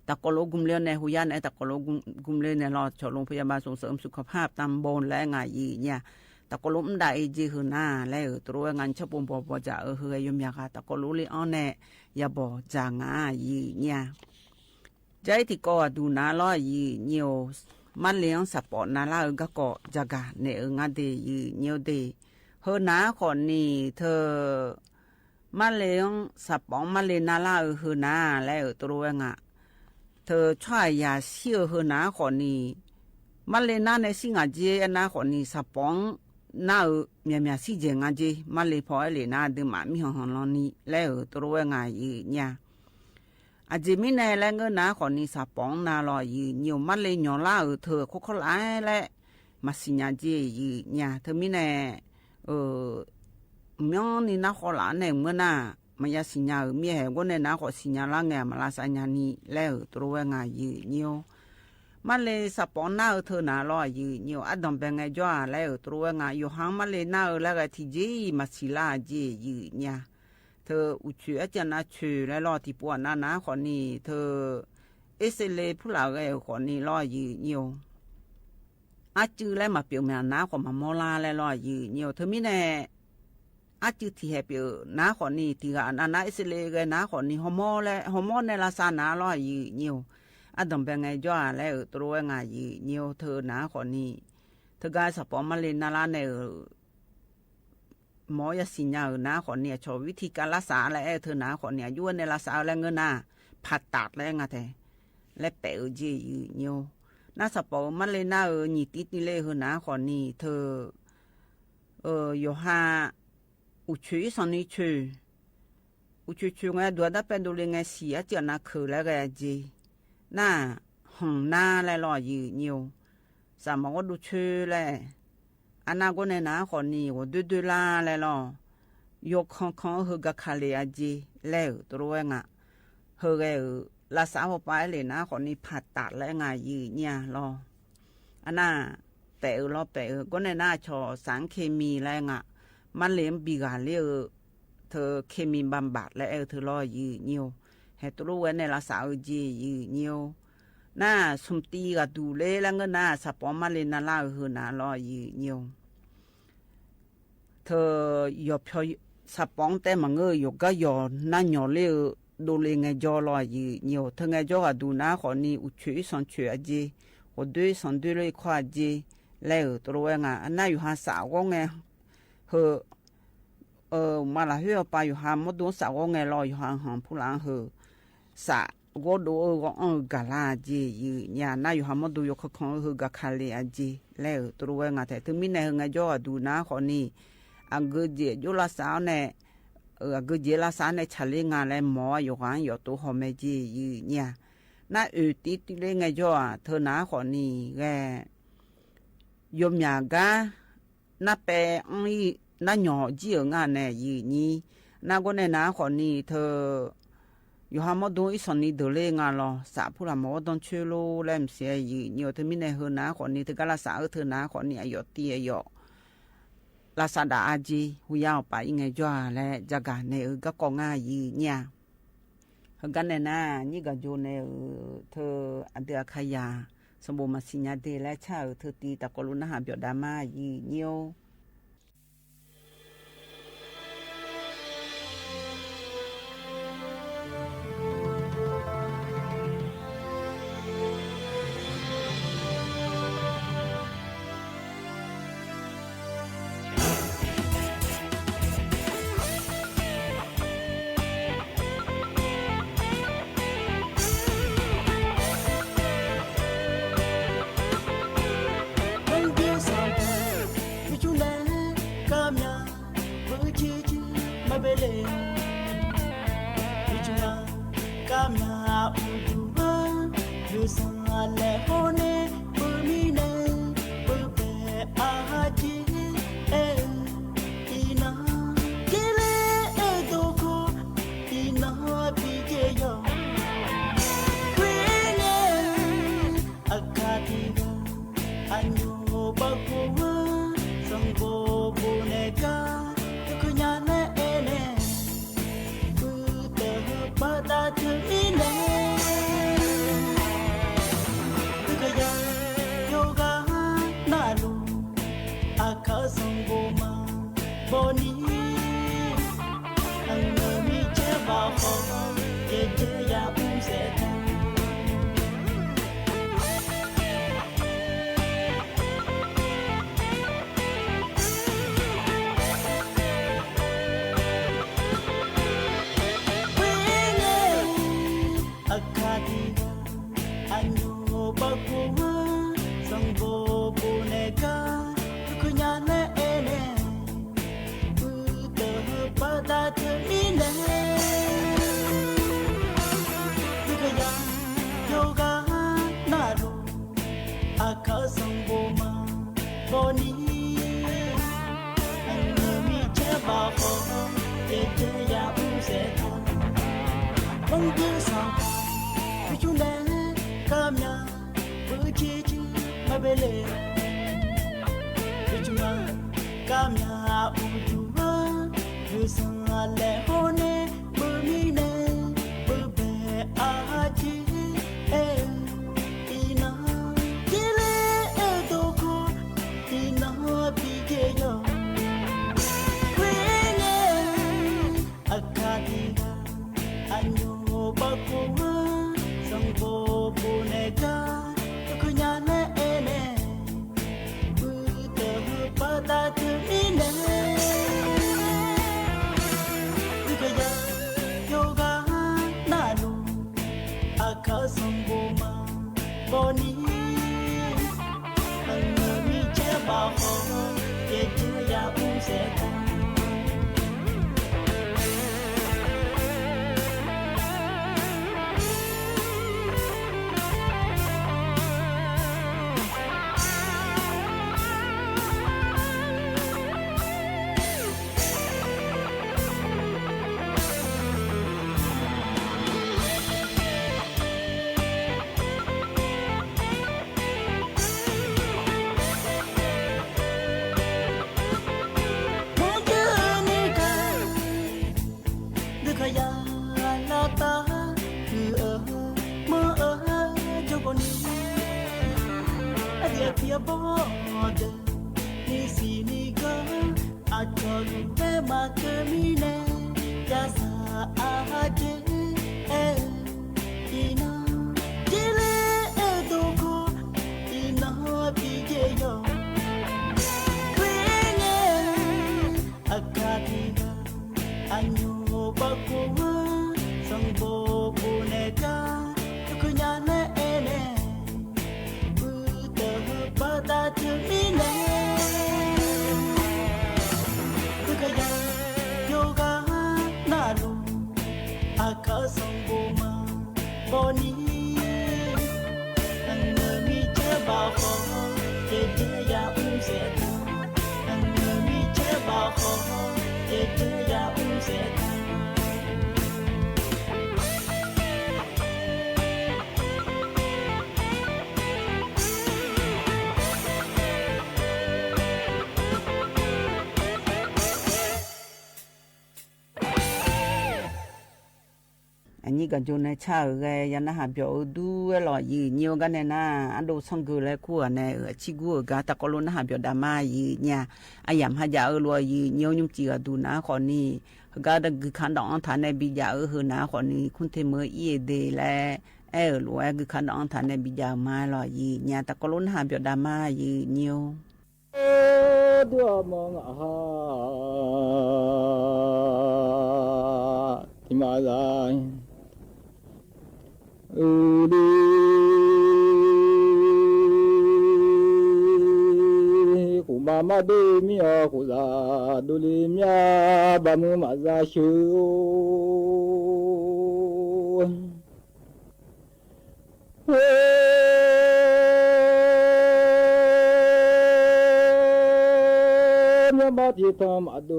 tafkawv lof-aer gmler-awr nae, khoyar nae tafkawv lof-aer gmler nae lawr, ชมรมพยาบาลส่งเสริมสุขภาพตำบล laer nga aqyuif nya. Tafkawv lof-aer mr dav-ir jer heu nar laer-euq teu lof-aer nga nymrcar pov bawq bawqdzaq-eu heu-aer yawmyaq ghaq tafkawv lof-aer le-anr nae ya bawqdzaq nga aqyuif nya. Jar-ir tiqkawv ghaqduq nar lawr aqyuif nyiq-or, marle-anr saqpawf navlar-eu garkawv jagaq naeq-eu nga de aqyuif nyiq-or de. Heu nar khawf ni, teu marle-anr saqpawf-anr marle navlar-eu heu nar laer-euq teu lof-aer nga. Teu tsawrhaqzaq shir-eu heu nar khawf ni, marle nar nae shir ngaq jer aernar khawf ni, saqpawf-anr nar-eu myaqmyaq shir dzaeq nga jer. Marle paw aer lef nar aqduimaf mirkhanq khanq lan ni laer-euq teu lof-aer nga aqyuif nya. Aqjeq mirnae laer ngeur nar khawf ni, saqpawf-anr nav lawr aqyuif nyiq-or, marle nyawqlar-euq teu kawrkawr laf-aer laer maqsiq nya jer aqyuif nya. Teumirnae mqmyanr ni nar khawf laf-anr nae mqmeur nar, maqya siqnya-euq mir-aer haeq gawr nae nar khawf siqnya lar ngae maq lavsav nya ni laer-euq teu lof-aer nga aqyuif nyiq-or. Marle saqpawf-anr nar-eu teu nar lawr aqyuif nyiq-or, ardanq bae ngaejawr-aq laer-euq teu lof-aer nga. Yawqha-anr marle nar-eu laer ghae tiqjeq-iq maqsiq lar-a jer aqyuif nya. Teu uqcoeq arciv aqnav coeq laer lawr tiqpov aqnav nar khawf ni, teu X-ray purlaf ghae-euq khawf ni lawr aqyuif nyiq-or, arcuiv laer maqpyeuf myaq nar khawf maqmawr lar laer lawr aqyuif nyiq-or. Teumirnae arcuiv tiqhaeq pyeuf nar khawf ni, tiqghaq aqnav nar X-ray ghae nar khawf ni, hawmawr laer hawmawr nae lavsav nar lawr aqyuif nyiq-or. Ardanq bae ngaejawr-aq laer-euq teu lof-aer nga aqyuif nyiq-or, teu nar khawf ni, teugar saqpawf marle navlar nae-euq mawr-awr yasiq nya-euq nar khawf ni, aqcawq วิธีการรักษา laer aer-eu teu nar khawf ni, aqjox-aer nae lavsav-eu laer ngeur nar, ผ่าตัด laer nga taef, laer paef-eu jer aqyuif nyiq-or. Nar saqpawf-euq marle nar-euq nyiq tiv tiv le heu nar khawf ni, teu yawqha uqcoeq irsanq ni coeq, uqcoeq coeq ngae duq-a darpaev dovle ngae siq arcuiv aqnav keuq laer ghae-a jer. Nar-aq, hanq nar laer lawr aqyuif nyiq-or, saqmaq gharduv coer laer, aqnav gawr nae nar khawf ni, ghawqdoer doer lar laer lawr, yawkan kan-anr heu ga ka le-a jer laer-euq teu lof-aer nga. Heu ghae-euq lavsav hawpav aer lef nar khawf ni, ผ่าตัด laer nga aqyuif nyiq-a lawr. Aqnav paef-eu lawr paef-eu. Gawrnae nar aqcawq saf-anr เคมี laer nga, marle-anr bi ghaqler-eu teu เคมีบำบัด laer aer-eu teu lawr, aqyuif nyir-or. Haeq tov lof ghae nae lavsaf-eu jeq, aqyuif nyir-or. Nar smq tiv ghaqduq ler laer ngeur nar, saqpawf-anr marle navlar-eu heu nar lawr, aqyuif nyir-or. Teu yawqpyawq saqpawf-anr taef maqngeur-eu yawqgar yawq nar nyawq ler-eu dovle ngaejawr lawr, aqyuif nyir-or. Teu ngaejawr ghaqduq nar khawfni uqcoeq irsanq coeq-a jeq, ghawqdoer irsanq doer ler kawr-a jeq laer-euq tov lof ghae nga. Nar yawqha saf ghawr ngae heu, uqma lafkhoer awqpav yawqha mawrdo-anr saf ghawr ngae lawr, yawqha hanq pulaf-anr heu saf ghawrdov-eu ghawr-anr-eu gaqlar-a jeq, aqyuif nyir-a. Nar yawqha mawrdo yawkanr kanr-eu heu gaqkale-a jeq laer-euq tov lof ghae nga taef. Teumirnae heu ngaejawr ghaqduq nar khawfni aqgeu jeq jov lavsav-awr nae, aqgeu jeq lavsav-awr nae tsaqler nga laer mawq-awr yawqghaq-anr yawf tov hawq mae jeq, aqyuif nyir-a. Nar oeq tiv tiv ler ngaejawr-aq teu nar khawfni ghae yawmyaq gar narpaev anr-ir nar nyawq jir-euq nga nae, aqyuif nyir. Nar gawrnae nar khawfni teu yawqha mawrdo irsanq ni deuq ler nga lawr, saf pulaf mawq ghawrdanr coer lor laer mqsiq-aer, aqyuif nyir-or. Teumirnae heu nar khawfni teugar lavsav-eu teu nar khawfni aqyawf tiv aqyawf lavsav daf-a jeq, huya awqpav ir ngaejawr-a laer jagaq naeq-eu garkawv ngar, aqyuif nyir-a. Heugar nae nar nyir gaq jo nae-euq teu aqdui aqkaqyaq sanqbof maqsiq nya de laer car-euq teu tiv taqkawv luf narhaq byawf dav ma, aqyuif nyir-or. Aqyuif jir nae karmya beucir jir maqbae le. Aqyuif jir nae karmya uqduq-anr yawsanr laer hawr nae beu mirnae beubae aqha jir aer-eu iqnan jir laer aerdov khawf iqnan bi jaev yawq. Khoer nae aqkaq tiq ghaq aqnyoq bavkov-anr sanqbof bof naeq gar teukuv nya laer aer nae, uqtaf heu baqda teumirnae, uqkaqya yawqghaq navluf aqkaq-eu sanqbof maqbaw ni, aqnyoq mirtsaer baqkhawf-anr yaejae ya mr saef ta. Khoer nae aqkaq tiq ghaq aqnyoq bavkov-anr sanqbof bof naeq gar teukuv nya laer aer nae, uqtaf heu baqda teumirnae, uqkaqya yawqghaq navluf aqkaq-eu sanqbof maqbaw ni, aqnyoq mirtsaer baqkhawf-anr yaejae ya mr saef ta. Manrgeur sanqpaq aqyuif jir nae karmya beucir jir maqbae le. Aqyuif jir nae karmya uqduq-anr yawsanr laer hawr nae beu mirnae beubae aqha jir aer-eu iqnan jir laer aerdov khawf iqnan bi jaev yawq. Khoer nae aqkaq tiq ghaq aqnyoq bavkov-anr sanqbof bof naeq gar teukuv nya laer aer nae, uqtaf heu baqda teumirnae, Iqni gar aqcawq luf-aer maqkeuv mirnae, yarsaq aqha jeq aer-eu, iqnan jerler aer-eu dawrkawv, iqnan bijae yawq. Khoerngae, aqkaq tiq ghaq aqnyoq bavkov-anr sanqbof bofnaeq gar, tawrkeuv nya laer aernaeq, uqtaf heu baqda teumirnae, tawrkeuv ya yawqghaq navluf, aqkaq-eu sanqbof maqbaw ni, aqngeur mircaer baqkhawq, caercaer ya mr saef taq, aqngeur mircaer baqkhawq, caercaer ya mr saef taq. Aqnyir gaqjo nae car-euq ghae ya narhaq byawq-eu dur-aer lawq. Yiq nyi-eu gar nae nar, ardov sanrgeu laer kur-aq nae-euq aqcir gur-euq gar taqkawv lof narhaq byawq dav ma. Yiq nyi-a, aryamq ha jaf-eu lof-aer yiq nyi-eu nymrcif ghaqduq nar khawfni, heugar guiqkaq dawq-anr taq nae bijav-eu heu nar khawfni, kur te meuq-eu ir-eu de laer aer-euq lof-aer guiqkaq dawq-anr taq nae bijav-euq ma lawq. Yiq nyi-a, taqkawv lof narhaq byawq dav ma. Yiq nyi-or. Dur-aq mawr ngaq ha tiq maqza uqli khofmaf mar dur mir-awr khofzaq dovle mya, baqmuiq maqza sheuq-or. Myanrma tiq tanq maqdov,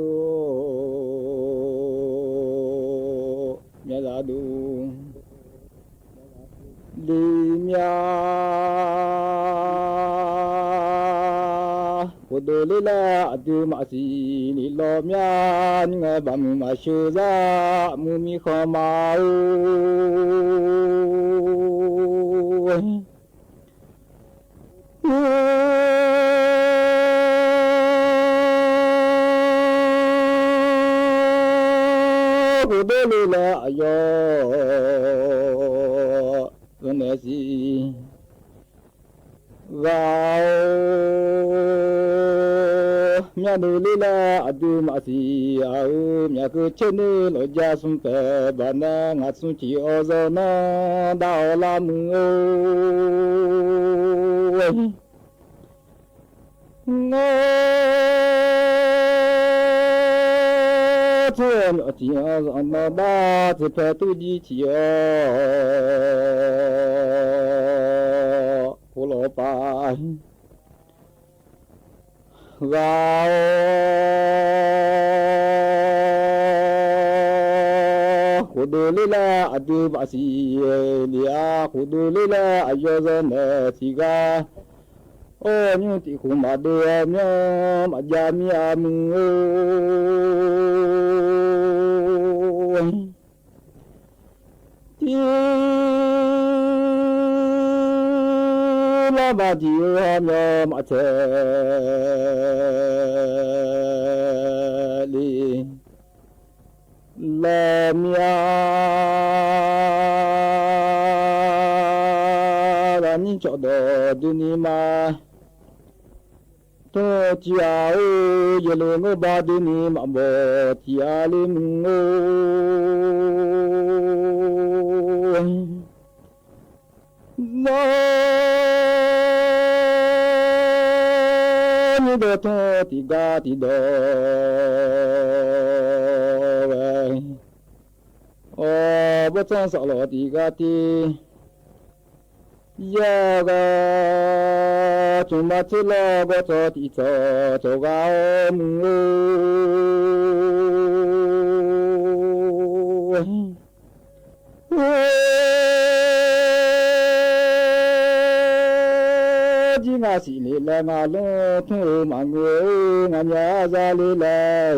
myav zaq dov le mya. Khofdov ler laer aqdui maqsiq lef lawq mya. Nir ngae baqmuiq maqsheu zar muiq mirkhanq ma-or. Khofdov ler laer aqyawf zanqnaeq siq ghaq-or. Myavnuiv ler laer aqdui maqsiq ghaq-euq myavkeuv caer nuir lawqja smr paeq baq nar, ngaq smr ciq awr zanr nar dav-awr lar muiq-or. Ngar tsawrhaq myawf tiq-anr zanq nan bar tseqpae turjir ciq-awr khoerlof pav ghaq-or. Khofdov ler laer aqdui maqsiq lef-a. Khofdov ler laer aqyawf zanqnaeq siq ghaq-or. Nymr tiq khof maqdov-awr myanr maqjav mir-a muiq-or. Tirlar baq diq-eu hawmyawf maqtsaeq le lawq mya. Lafnyir cawqdawq duini ma tmr-eu tiq ghaq-or. Yaeqlof ngeurba duini maqbawq tiq ghaq le muiq-or. Zanr nyir dawq tmr-eu tiq gar tiq dawq ghae, awq, bawrtsanr saflawq tiq gar tiv, yar ghaq cmq ma tser lawr gawr tsawq tiq tsawq tsawq ghaq-awr muiq-or. Jir ngaq siq lef laer ngaq lmr tmr-eu maqngeur-or. Nganyaf arzar ler laer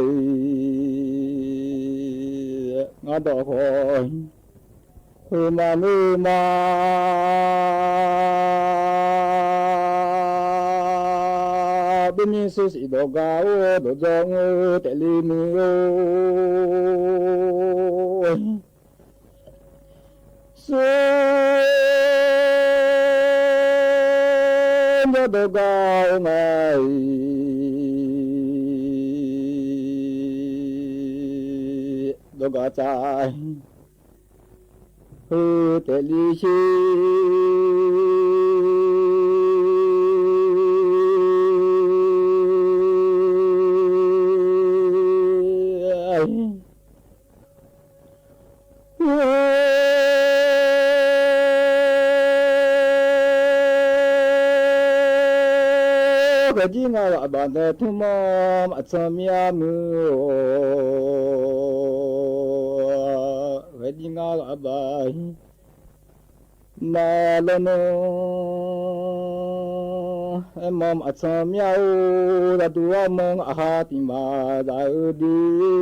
ngaq dawq khawf khoermaqngeur ma. Beumirsuq siq dawqga-or, dawqdzawr mr-eu taefle muiq-or. Sur jawr dawqga-or nga-iq, dawqga tsav heu taefle sher. Ghaeqjir nga ghaq baq nae tmr mawr maqtsanr mir-a muiq-or. Ghaeqjir nga ghaq baq nae lawrnmr aermawr maqtsanr mir-a-or. Zaqduq armawr ngaq ha tiq maqzaq-eu dui.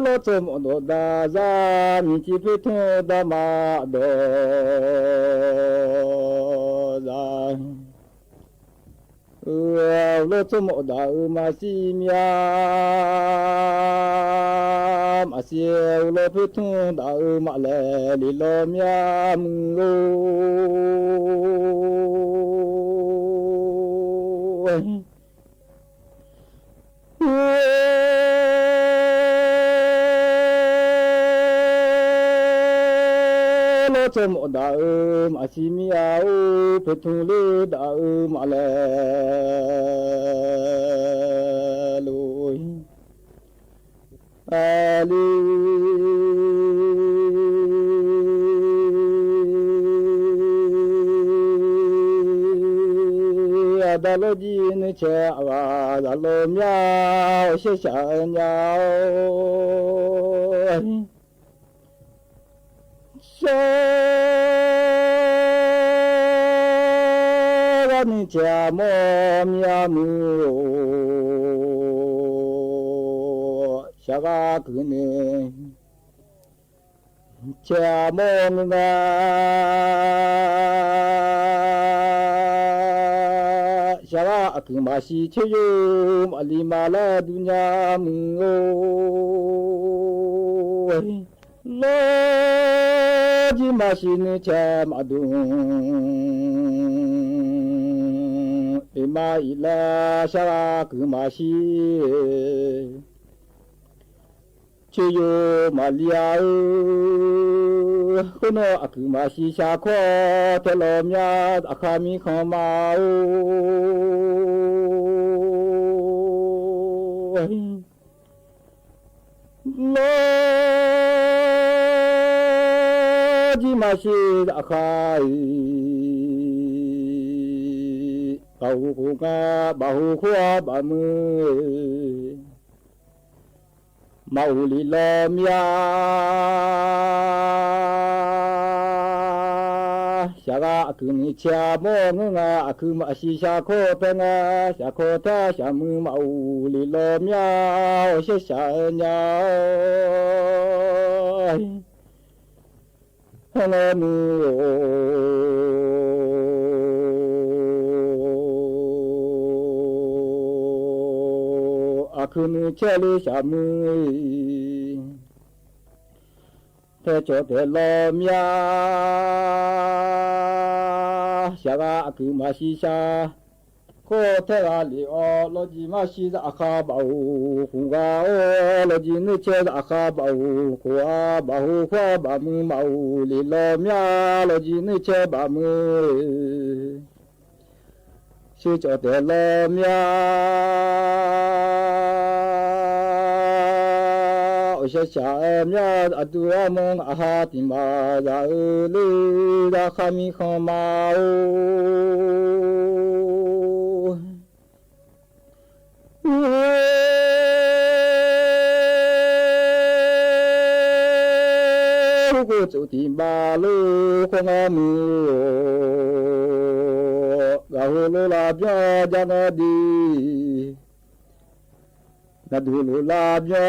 Lawr tsawrmawf dawqdaq zar, nyiq civ poertmr darma dawq zar. Lawr tsawrmawf daq-eu maqshir mir-a, maqshir-eu lawr poertmr daq-eu maqlaeq lef lawr mir-a muiq-or. Lawr tsawrmawf daq-eu maqshir mir-a-or, poertmr ler daq-eu maqlaeq luf-ir. Aqli aqda lawrjir nuircae aqghaq zaq lawr mir-a, awqshaer shaq-aer nya-awr. Shawrghaq nuircae aqmawr mir-a muiq-or, shaqghaq kuirnuir cae aqmawr ngeur nga. Shaqghaq aqkuir maqshir coer yov maqli ma laer dur nya muiq-or. Lawrjir maqshir nuircae maqdmq, iqma iqlaer shaqghaq kuir maqshir coer yov maqli-a-eu. Khoernar aqkuir maqshir shaqkawr tae lawr mir-a, zafkhav mirkhanq ma-or. Lawrjir maqshir zafkhav-iq, baqhuq khof nga, baqhuq khof-a baqmuiq, maqghof lef lawr mir-a. Shaqghaq aqkuir nuircae aqmawr ngeur nga, aqkuir maqshir shaqkawr tae nga, shaqkawr tae shaqmuiq maqghof lef lawr mir-a, awqshaer shaq-aer nya-awr. Haer ngae muiq-or, aqkuir nuircae le shaqmuiq-iq, tae cawv tae lawr mir-a. Shaqghaq aqkuir maqshir shaqkawr tae ghaq lef-awr, lawrjir maqshir zafkhav baqhuq khof nga-or, lawrjir nuircae zafkhav baqhuq khof-a, baqhuq khof-a baqmuiq maqghof lef lawr mir-a, lawrjir nuircae baqmuiq shir cawv tae lawr mir-a. Awqshaer shaq-aer mir-a, aqdui armawr ngaq ha tiq maqzaq-eu ler, zafkhav mirkhanq ma-or. Hurkhof tsof tiq bav lof khawr ngar muiq-or, ghaq heulof laf byan jar ngar diq. Naqduq loflar byan,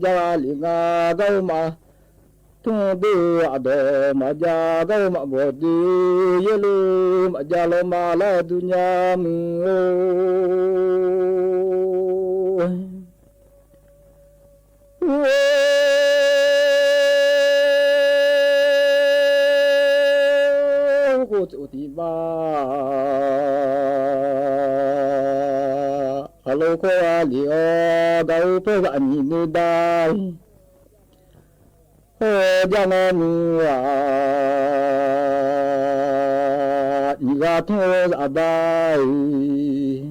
jar ghaq lef nga gar-eu ma. Tmr doer aqdawq maqjav gar-eu maqbawq doer, yaerluf maqjav lawrma lar-eu durnya muiq-or. Khof tsof tiq bar, aqlof kawr-a lef-awr, gaq-eu paer zaq nyiq noeq dar. Hawr-eu jar ngar muiq-aq, nyiq ghaq tmr-eu zaf bar-iq.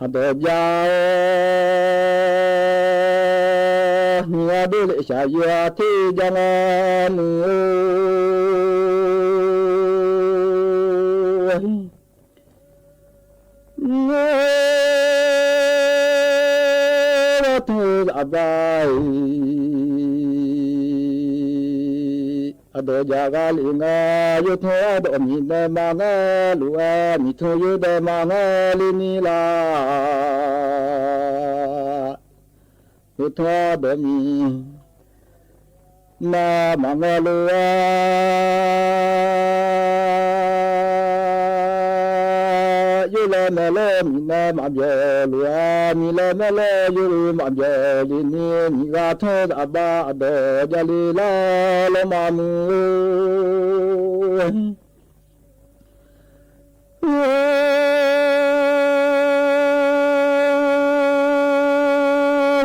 Aqdawq jav-awr, nyiq ghaq dov lef shaqyoeq-a ter jar ngar muiq-or. Ngar tmr-eu zaf bar-iq, aqdawq jav ghaq lef ngar, yawtmr ardawq miq nae ma ngar lof-aer, miqtmr yawdaef ma ngar ler ni lar. Yawtmr ardawq miq nar maqngeur lof-aer, yawlaer mae lawr miq nae maqbyawq lof-aer, miq laer mae lawr yawluf maqbyawq le ni, nyiq ghaq tmr-eu zaf bar aqdawq jav le lar lawrma muiq-or.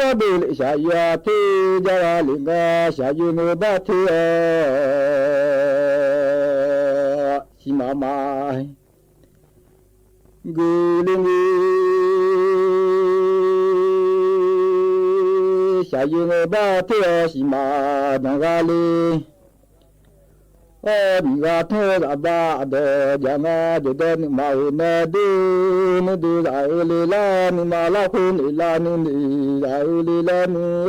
Ardov lef shaqyoeq-a ter jar ghaq lef ngar, shaqyoeq ngeur bar ter-awr, siqmaq ma gui le ni, shaqyoeq ngeur bar ter-awr siqmaq danq gha le. Awr, nyiq ghaq tmr-eu zaf bar aqdawq jav ngar, jawqdaef nuima-euq nae dur, nuidur zaf-eu le lar, nuima larkhoer noeq lar, nuinoeq zaf-eu le lar muiq-or.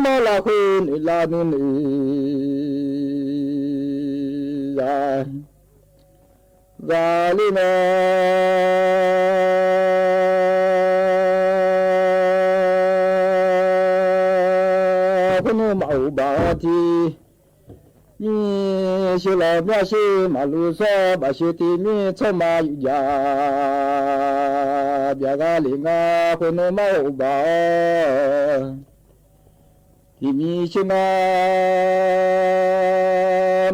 Mar larkhoer noeq lar, nuinoeq zaf ghaq ler nae, khoer nmr maqghof baq-awr tiq mir, sheuq lawq myar sheuq maqluf sawr baq sheuq tiq mir, tsawrma yuf jaq byaq gha lef ngar, khoer nmr maqghof baq-awr. Tiq mir sheuq ngar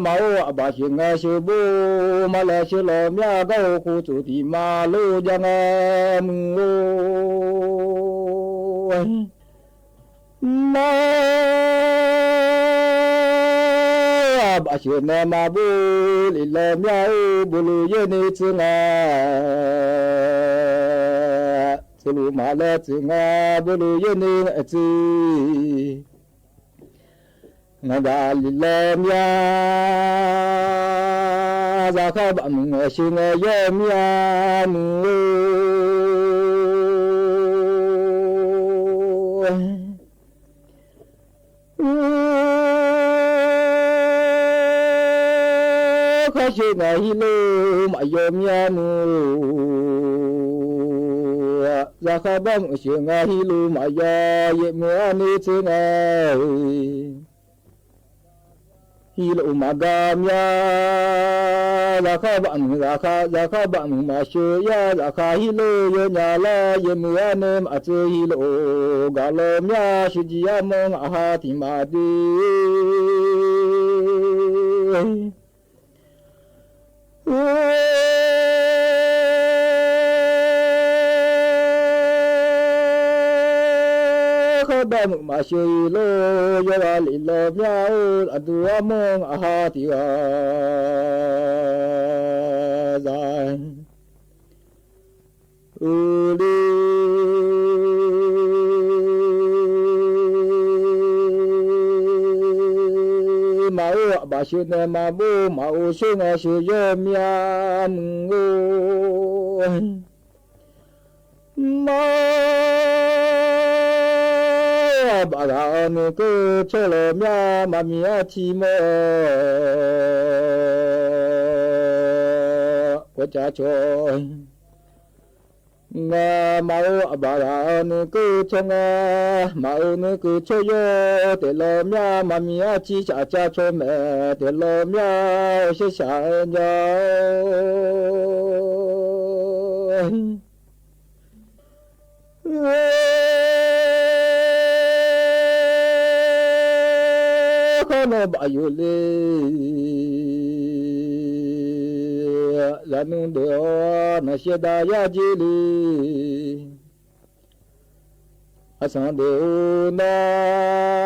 maqor aqbaq sheuq ngar sheuq bor, maqlaeq sheuq lawq myar gar-eu khof tsof tiq ma lor jar ngar muiq-or. Nar aqbaq sheuq nae maqbor lef lawq myar-or, bofluf yaer ni tsuif nga, tsuifluf maqlaeq tsuif nga, bofluf yaer ni ngaeq tsuif. Ngaq gaq lef lawq myar, zaqkhav baf muiq ngaeq sheuq ngae yawr myar muiq-or. Khar sheuq ngae heulof maqyaw myar muiq-or. Zaqkhav baf muiq sheuq ngae heulof maqyaw, yaeqmuiq arni tser ngae heulof maqgar myar. Zaqkhav baf muiq zaqkhav, zaqkhav baf muiq maqsheuq yar, zaqkhav heulof yawnya lar, yaeqmuiq arni maqtser heulof gaq lawq myar, sheuqjiq armawr ngaq ha tiq maqdoe. Khar baf muiq maqsheuq-iq lor, yawghaq lef lawq myar-or, aqduq armawr ngaq ha tiq ghaq za-eu le. Maqor aqbaf sheuq nae maqbor maqor sheuq ngae sheuq yawr myar muiq-or. Mar-or, aqbaf ghaq-awr nuikeuv tsawrlawq myav maqmiq arciv mawr-awq. Gawqjaq cawq, ngar mar-or, aqbaf ghaq-awr nuikeuv tsawr ngar, maqeuv nuikeuv tsawr yawr taef lawq myav maqmiq arciv shafcav caw maeq taef lawq myav-awr sharshaq-aer nya-or. Khar nawr baf yuf le, zaqnmr deuq-awr nanqshaev dav yar jer le. Aqsanq deuq-or nar,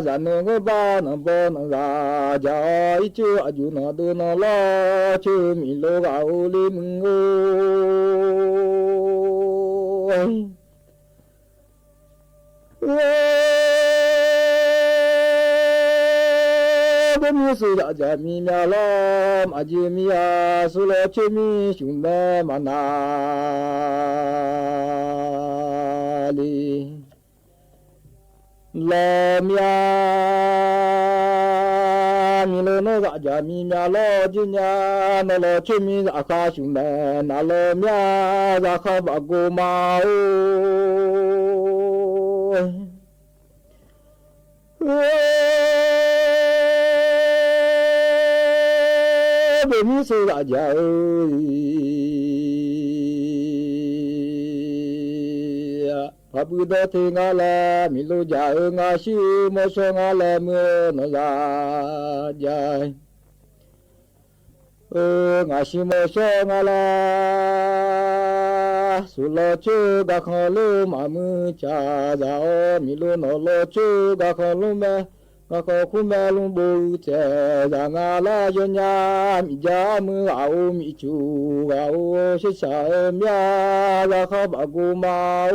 zaqnmr ghanrbar nanqbaw nanqzaq jaq-awr, ircuf aqjuq nanqdov nanqlawr coer-eu miqlo ghaq-or le muiq-or. Bawrmir suf zafjaq mi myav lawr, maqjeq mir-a, suf lawr coer mir shuf mae maqnav le. Lawr myav, miqlo nawr zafjaq mi myav lawr jir nya, nawr lawr coer mir zafkhar shuf mae, navlawr myav zafkhar bafgov ma-or. Bawrmir suf zafjaq-eu parbui dawr te nga laer, miqlo jaq-eu ngaq shuir mawrshawr nga laer muiq-eu nawq zaq jav-eu. Ngaq shuir mawrshawr nga laer, suf lawr coer-eu garkhanq lor maqmuiq caq zaq-awr, miqlo nawq lawr coer-eu garkhanq lor mae, garkhanq kur mae lmr bof-eu tsaeq zaq nga laer yawnya, miqja armuir ghaq-or miqcuq ghaq-or sharshaq-eu myav zafkhar bafgov ma-or.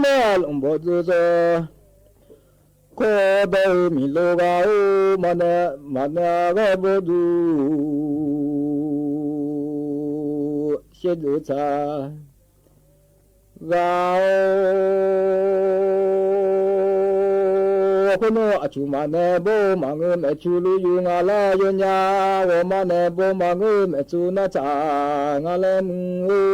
Nawr aqlmq bawqdzeu tsawrkawr dawr-eu miqlo ghaq-or, maqnaeq maqnaeq ghae bawduq shaevdzeuf tsaq ghaq-or. Khoernar aqcuq maqnaeq bawr-eu maqngeur maeqtsu luf yuf nga laer yawnya, ghawqma naeq bawr maqngeur maeqtsu nar tsaq nga laer muiq-or.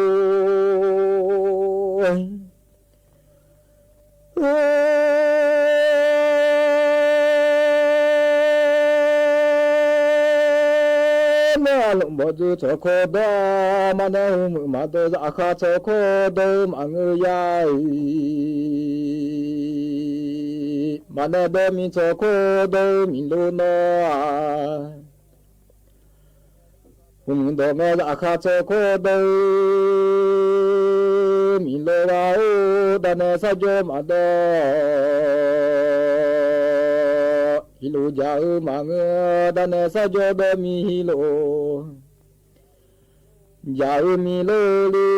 Nawr aqlmq bawqdzeu tsawrkawr dawr, maqnaeq hmq muiq maqdawr zafkhar tsawrkawr dawr-eu maqngeur ya-iq, maqnaeq dawr mi tsawrkawr dawr-eu miqlo nawr-aq, hmq muiq dawq ngae zafkhar tsawrkawr dawr-eu miqlo ghaq-or, danae sarjawr maqdawr, hiqlof jaq-eu maqngeur, danae sarjawr dawr mi hiqlof jaq-eu miqlo le.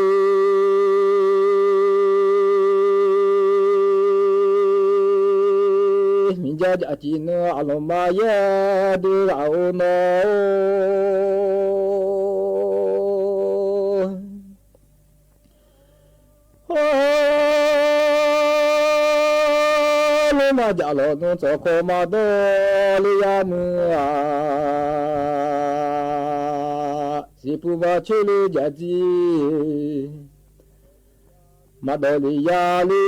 Miqja jaqciq nui aqlmq ma yaer dui ghaq-or nawr-or. Lorma jaqlawq nmr tsawrkawr maqdawr le yar muiq-aq, siqpuf maqcoer le jaqdzir maqdawr le yar le.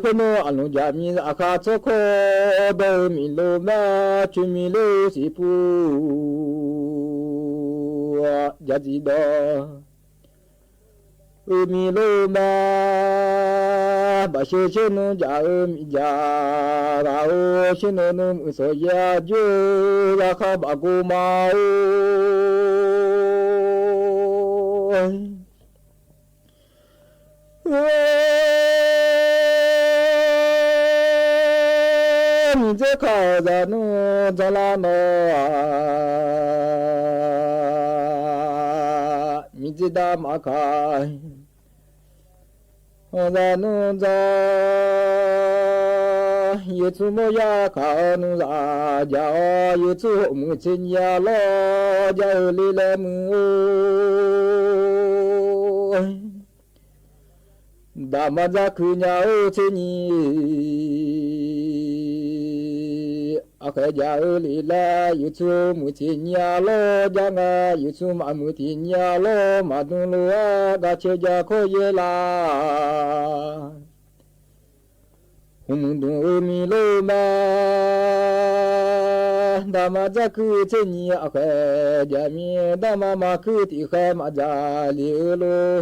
Khoernar aqlmq jaqmir zafkhar tsawrkawr dawr-eu miqlo mae, coer miqlo siqpuf jaqdzir dawr-eu miqlo mae. Baqsher shernmr jaf-eu miqjaq ghaq-or, shernmr nmr muiq sawq yaer aqjox-eu zafkhar bafgov ma-or. Miqdzer kaq-euq zaqnmr dzanlar nawr-aq, miqdzer dar maqkaq Awqzaq nmr dzaq, yawqtsuif mawrya kaq-awr nmr zaq jaq-awr, yawqtsuif hoqmuiq tser nyiq-a lawr, ja-eu le laer muiq-or. Daqma dzar kuiq nya-eu tser nyiq, aqkhaeq jaq-eu le laer, yawqtsuif muiq tiq nyiq-a lawr, ja nga, yawqtsuif maqmuiq tiq nyiq-a lawr, maqdm lof-aer gar caer ja kawr yaer la. Hmq muiq dmq-eu miq lor mae, daqma dzar kuiq tser nyiq aqkhaeq jaq mir-aer, daqma maqkuir tiqkhaer maqdzaq le-eu lor.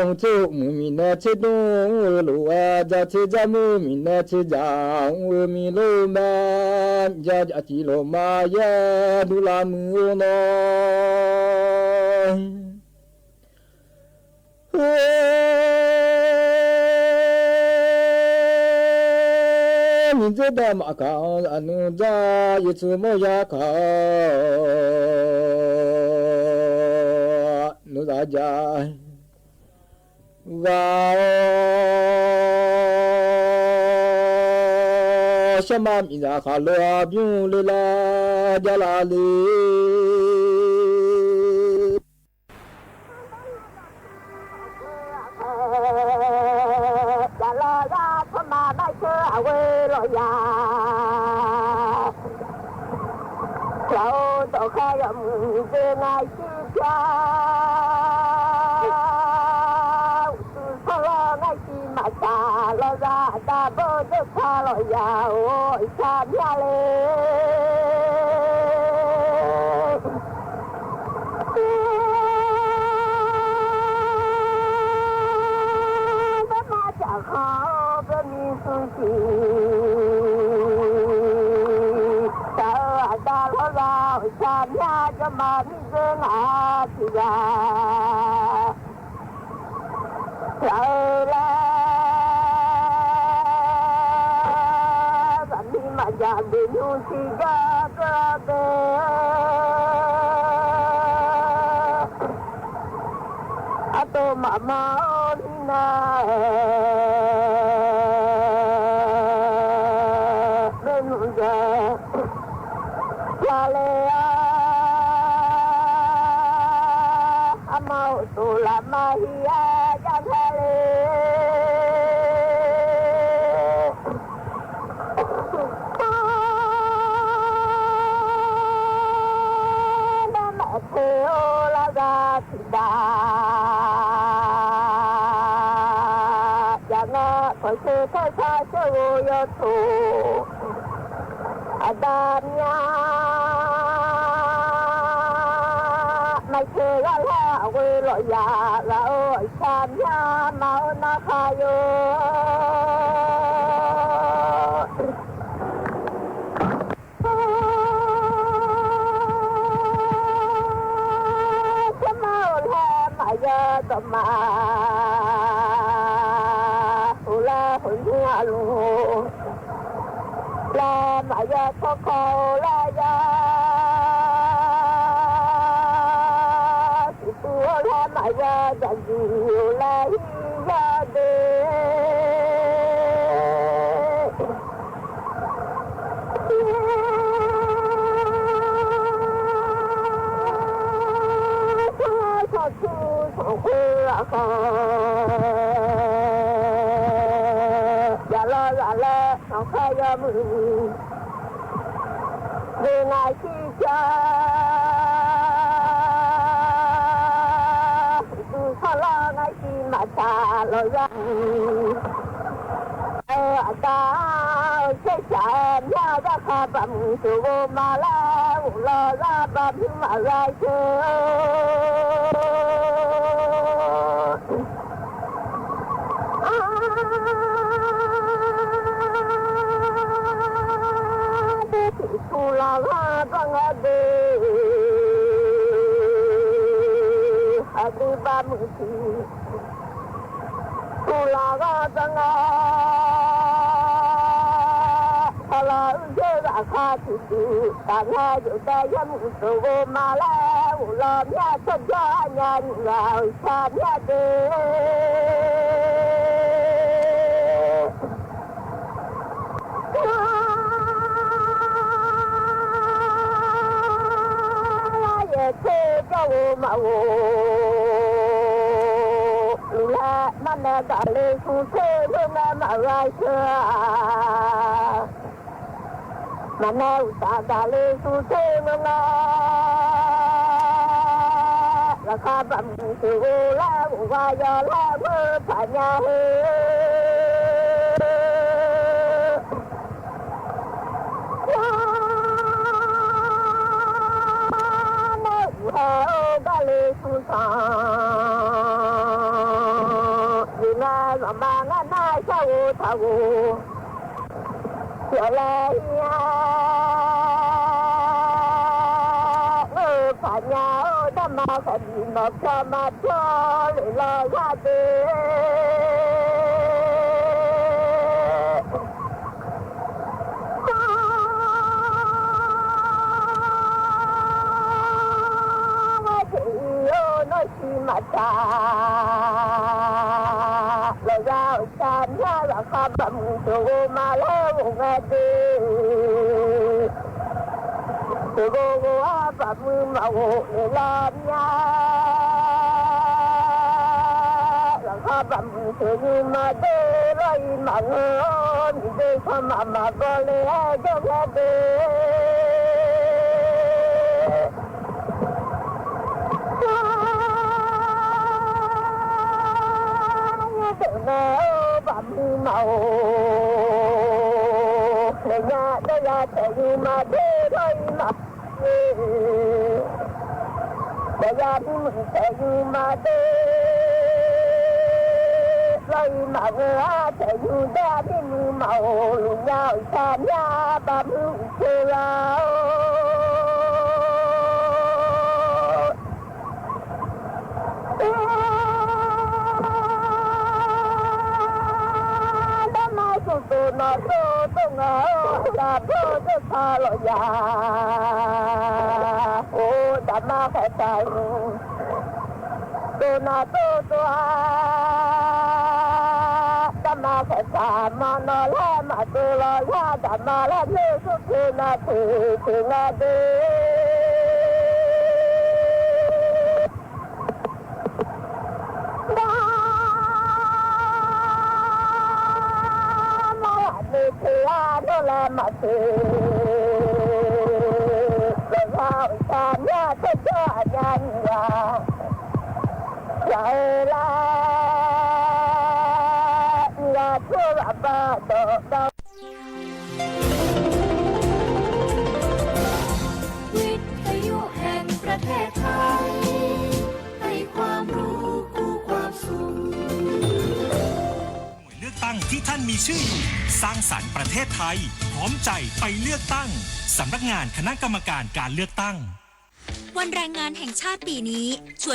Hmq tser hmq muiq miqnae tserdmr mr-eu lof-aer, dzaq tser dzaq muir miqnae tser dzaq mr-eu miq lor mae, ja jaf tiq lof ma yaer dur lar muiq-or nawr. Miqdzer daqma kaq-anr zaq nmr dzaq, yawqtsuif mawrya kaq-awr nmr zaq jaq ghaq-awr, sharma miqzaq khaqlo-a bymr le lar jar la le. Yaqlawq yar tsawrma marsher aqghoe lawqya. Pyaq-or dawqkhaer yawmuiq jeq ngar shir pyar. Uqduq sanrlawr ngar shir maqtsaq lawqza aqda bawr dzeur tsaq lawqya-or iqshaq mya le. Bawrma jaqkhanq-or bawrni smr tiq, tsaq-eu aqda lawqza iqshaq mya jawrma miqdzer ngaq tiq ghaq. Pyaq-eu laer, zaqmiq maqjaq beqnymr tiqgar dawr dawr. Artov mafma-awr mirnae, beqnymr dzae. Yale-awr, arma uqduq lafma hir-aer jar ngae le. Armar maqteu-or lavzaq tiqdaq, yaqngae kawqsheu taershar sheuqghof yawtoq. Aqda mya maqteu ghar laer aqghoe lawqya ghaq-or, iqshaq mya ma-or narkhaq yo. Sharma-or laer maqya dawqma, or laer hawq nymr aqluf laer maqya tsawrkawv-or laer ya. Siqtuv-or laer maqya jaqjuq-or laer hir ya de. Sanqtuv sanqkhoer aqkhaeq, yaqlawq zaq laer sanqkhaer yawmuiq, deuq ngaq shir pyar. Uqduq sanrlawr ngar shir maqtsaq lawqza. Aqda shar shaq-aer myar zarkhaq baqmuiq sheuqghof ma laer, uqlawq zar baqmuiq maqza sheu. Aqda tiqtuq lafghar bawr ngar de, aqdui baqmuiq tiq tuq lafghar bawr ngar, taqlaq uiqdzer zafkhav tiqtuq taf ngar yawqdaef yawmuiq sheuqghof ma laer, Ghof lawq myav tsawrjawr aqnya nyiq ghaq-euq shaq myav de. Lar yaeq tser jawr-eu maqghof, luflar marnae gaqle smr tser ngeur ngae maqghaq sheu-aq. Maqnae uqtaf gaqle smr tser ngeur ngae, laqkhaq baqmuiq sheuqghof laer ghof ghaq yawq laer ghoer paq nya heu. Yar, nae uqhae-eu gaqle smr tanq, jeq ngae zanqma ngar nar sharghof taqghof. Yawf laer ir-a, ngeur-eu paq nya-awr, darma khaeq bif nawq pyawr ma pyawr lef law zar de. Ngar jeq ir-awr nawr siq maqtsaq. Lawqza-euq shaq myav laqkhaq baqmuiq sheuqghof ma laer ghof ngae de. Sheuqghof ghof-awr baqmuiq maqghof lef law myav. Laqkhaq baqmuiq sheuqnymr ma de lawr-ir maqngeur-awr, miqdzer sanrmaq maqbaw le-aer jawr ngae de. Yawdeuq nae-awr baqmuiq maqghof, laeqnya dawrya taeqnymr ma de lawr-ir maqngeur. Dawqya mirmuiq taeqnymr ma de lawr-ir maqngeur-a, taeqnymr dawr-a mirmuiq maqghof luf nya-euq shaq myav baqmuiq uqceuq ghaq-or. Darma smq tof nawq tov tov ngae-awr, aqyaq bawr dawrtaq lawq yaq. Or, daqma khaeqtaq-eu dov nawq tov tov-a. Daqma khaeqtaq ma nawq laer maqdov lawq yar, daqma laer noeq smr tov nawq tov tov ngae de. Dar, mar ghaq noeq teu-a, nawr laer maqtsoeq. Lawqza-euq shaq myav tsawrjawr aqnya nyiq ghaq, ghaq-eu lar, nyiq ghaq tsawrhaq bar dawq gar. วิทยุแห่งประเทศไทย ให้ความรู้คู่ความสุข หน่วยเลือกตั้งที่ท่านมีชื่ออยู่ สร้างสรรค์ประเทศไทย พร้อมใจไปเลือกตั้ง สำนักงานคณะกรรมการการเลือกตั้ง วันแรงงานแห่งชาติปีนี้ ชวน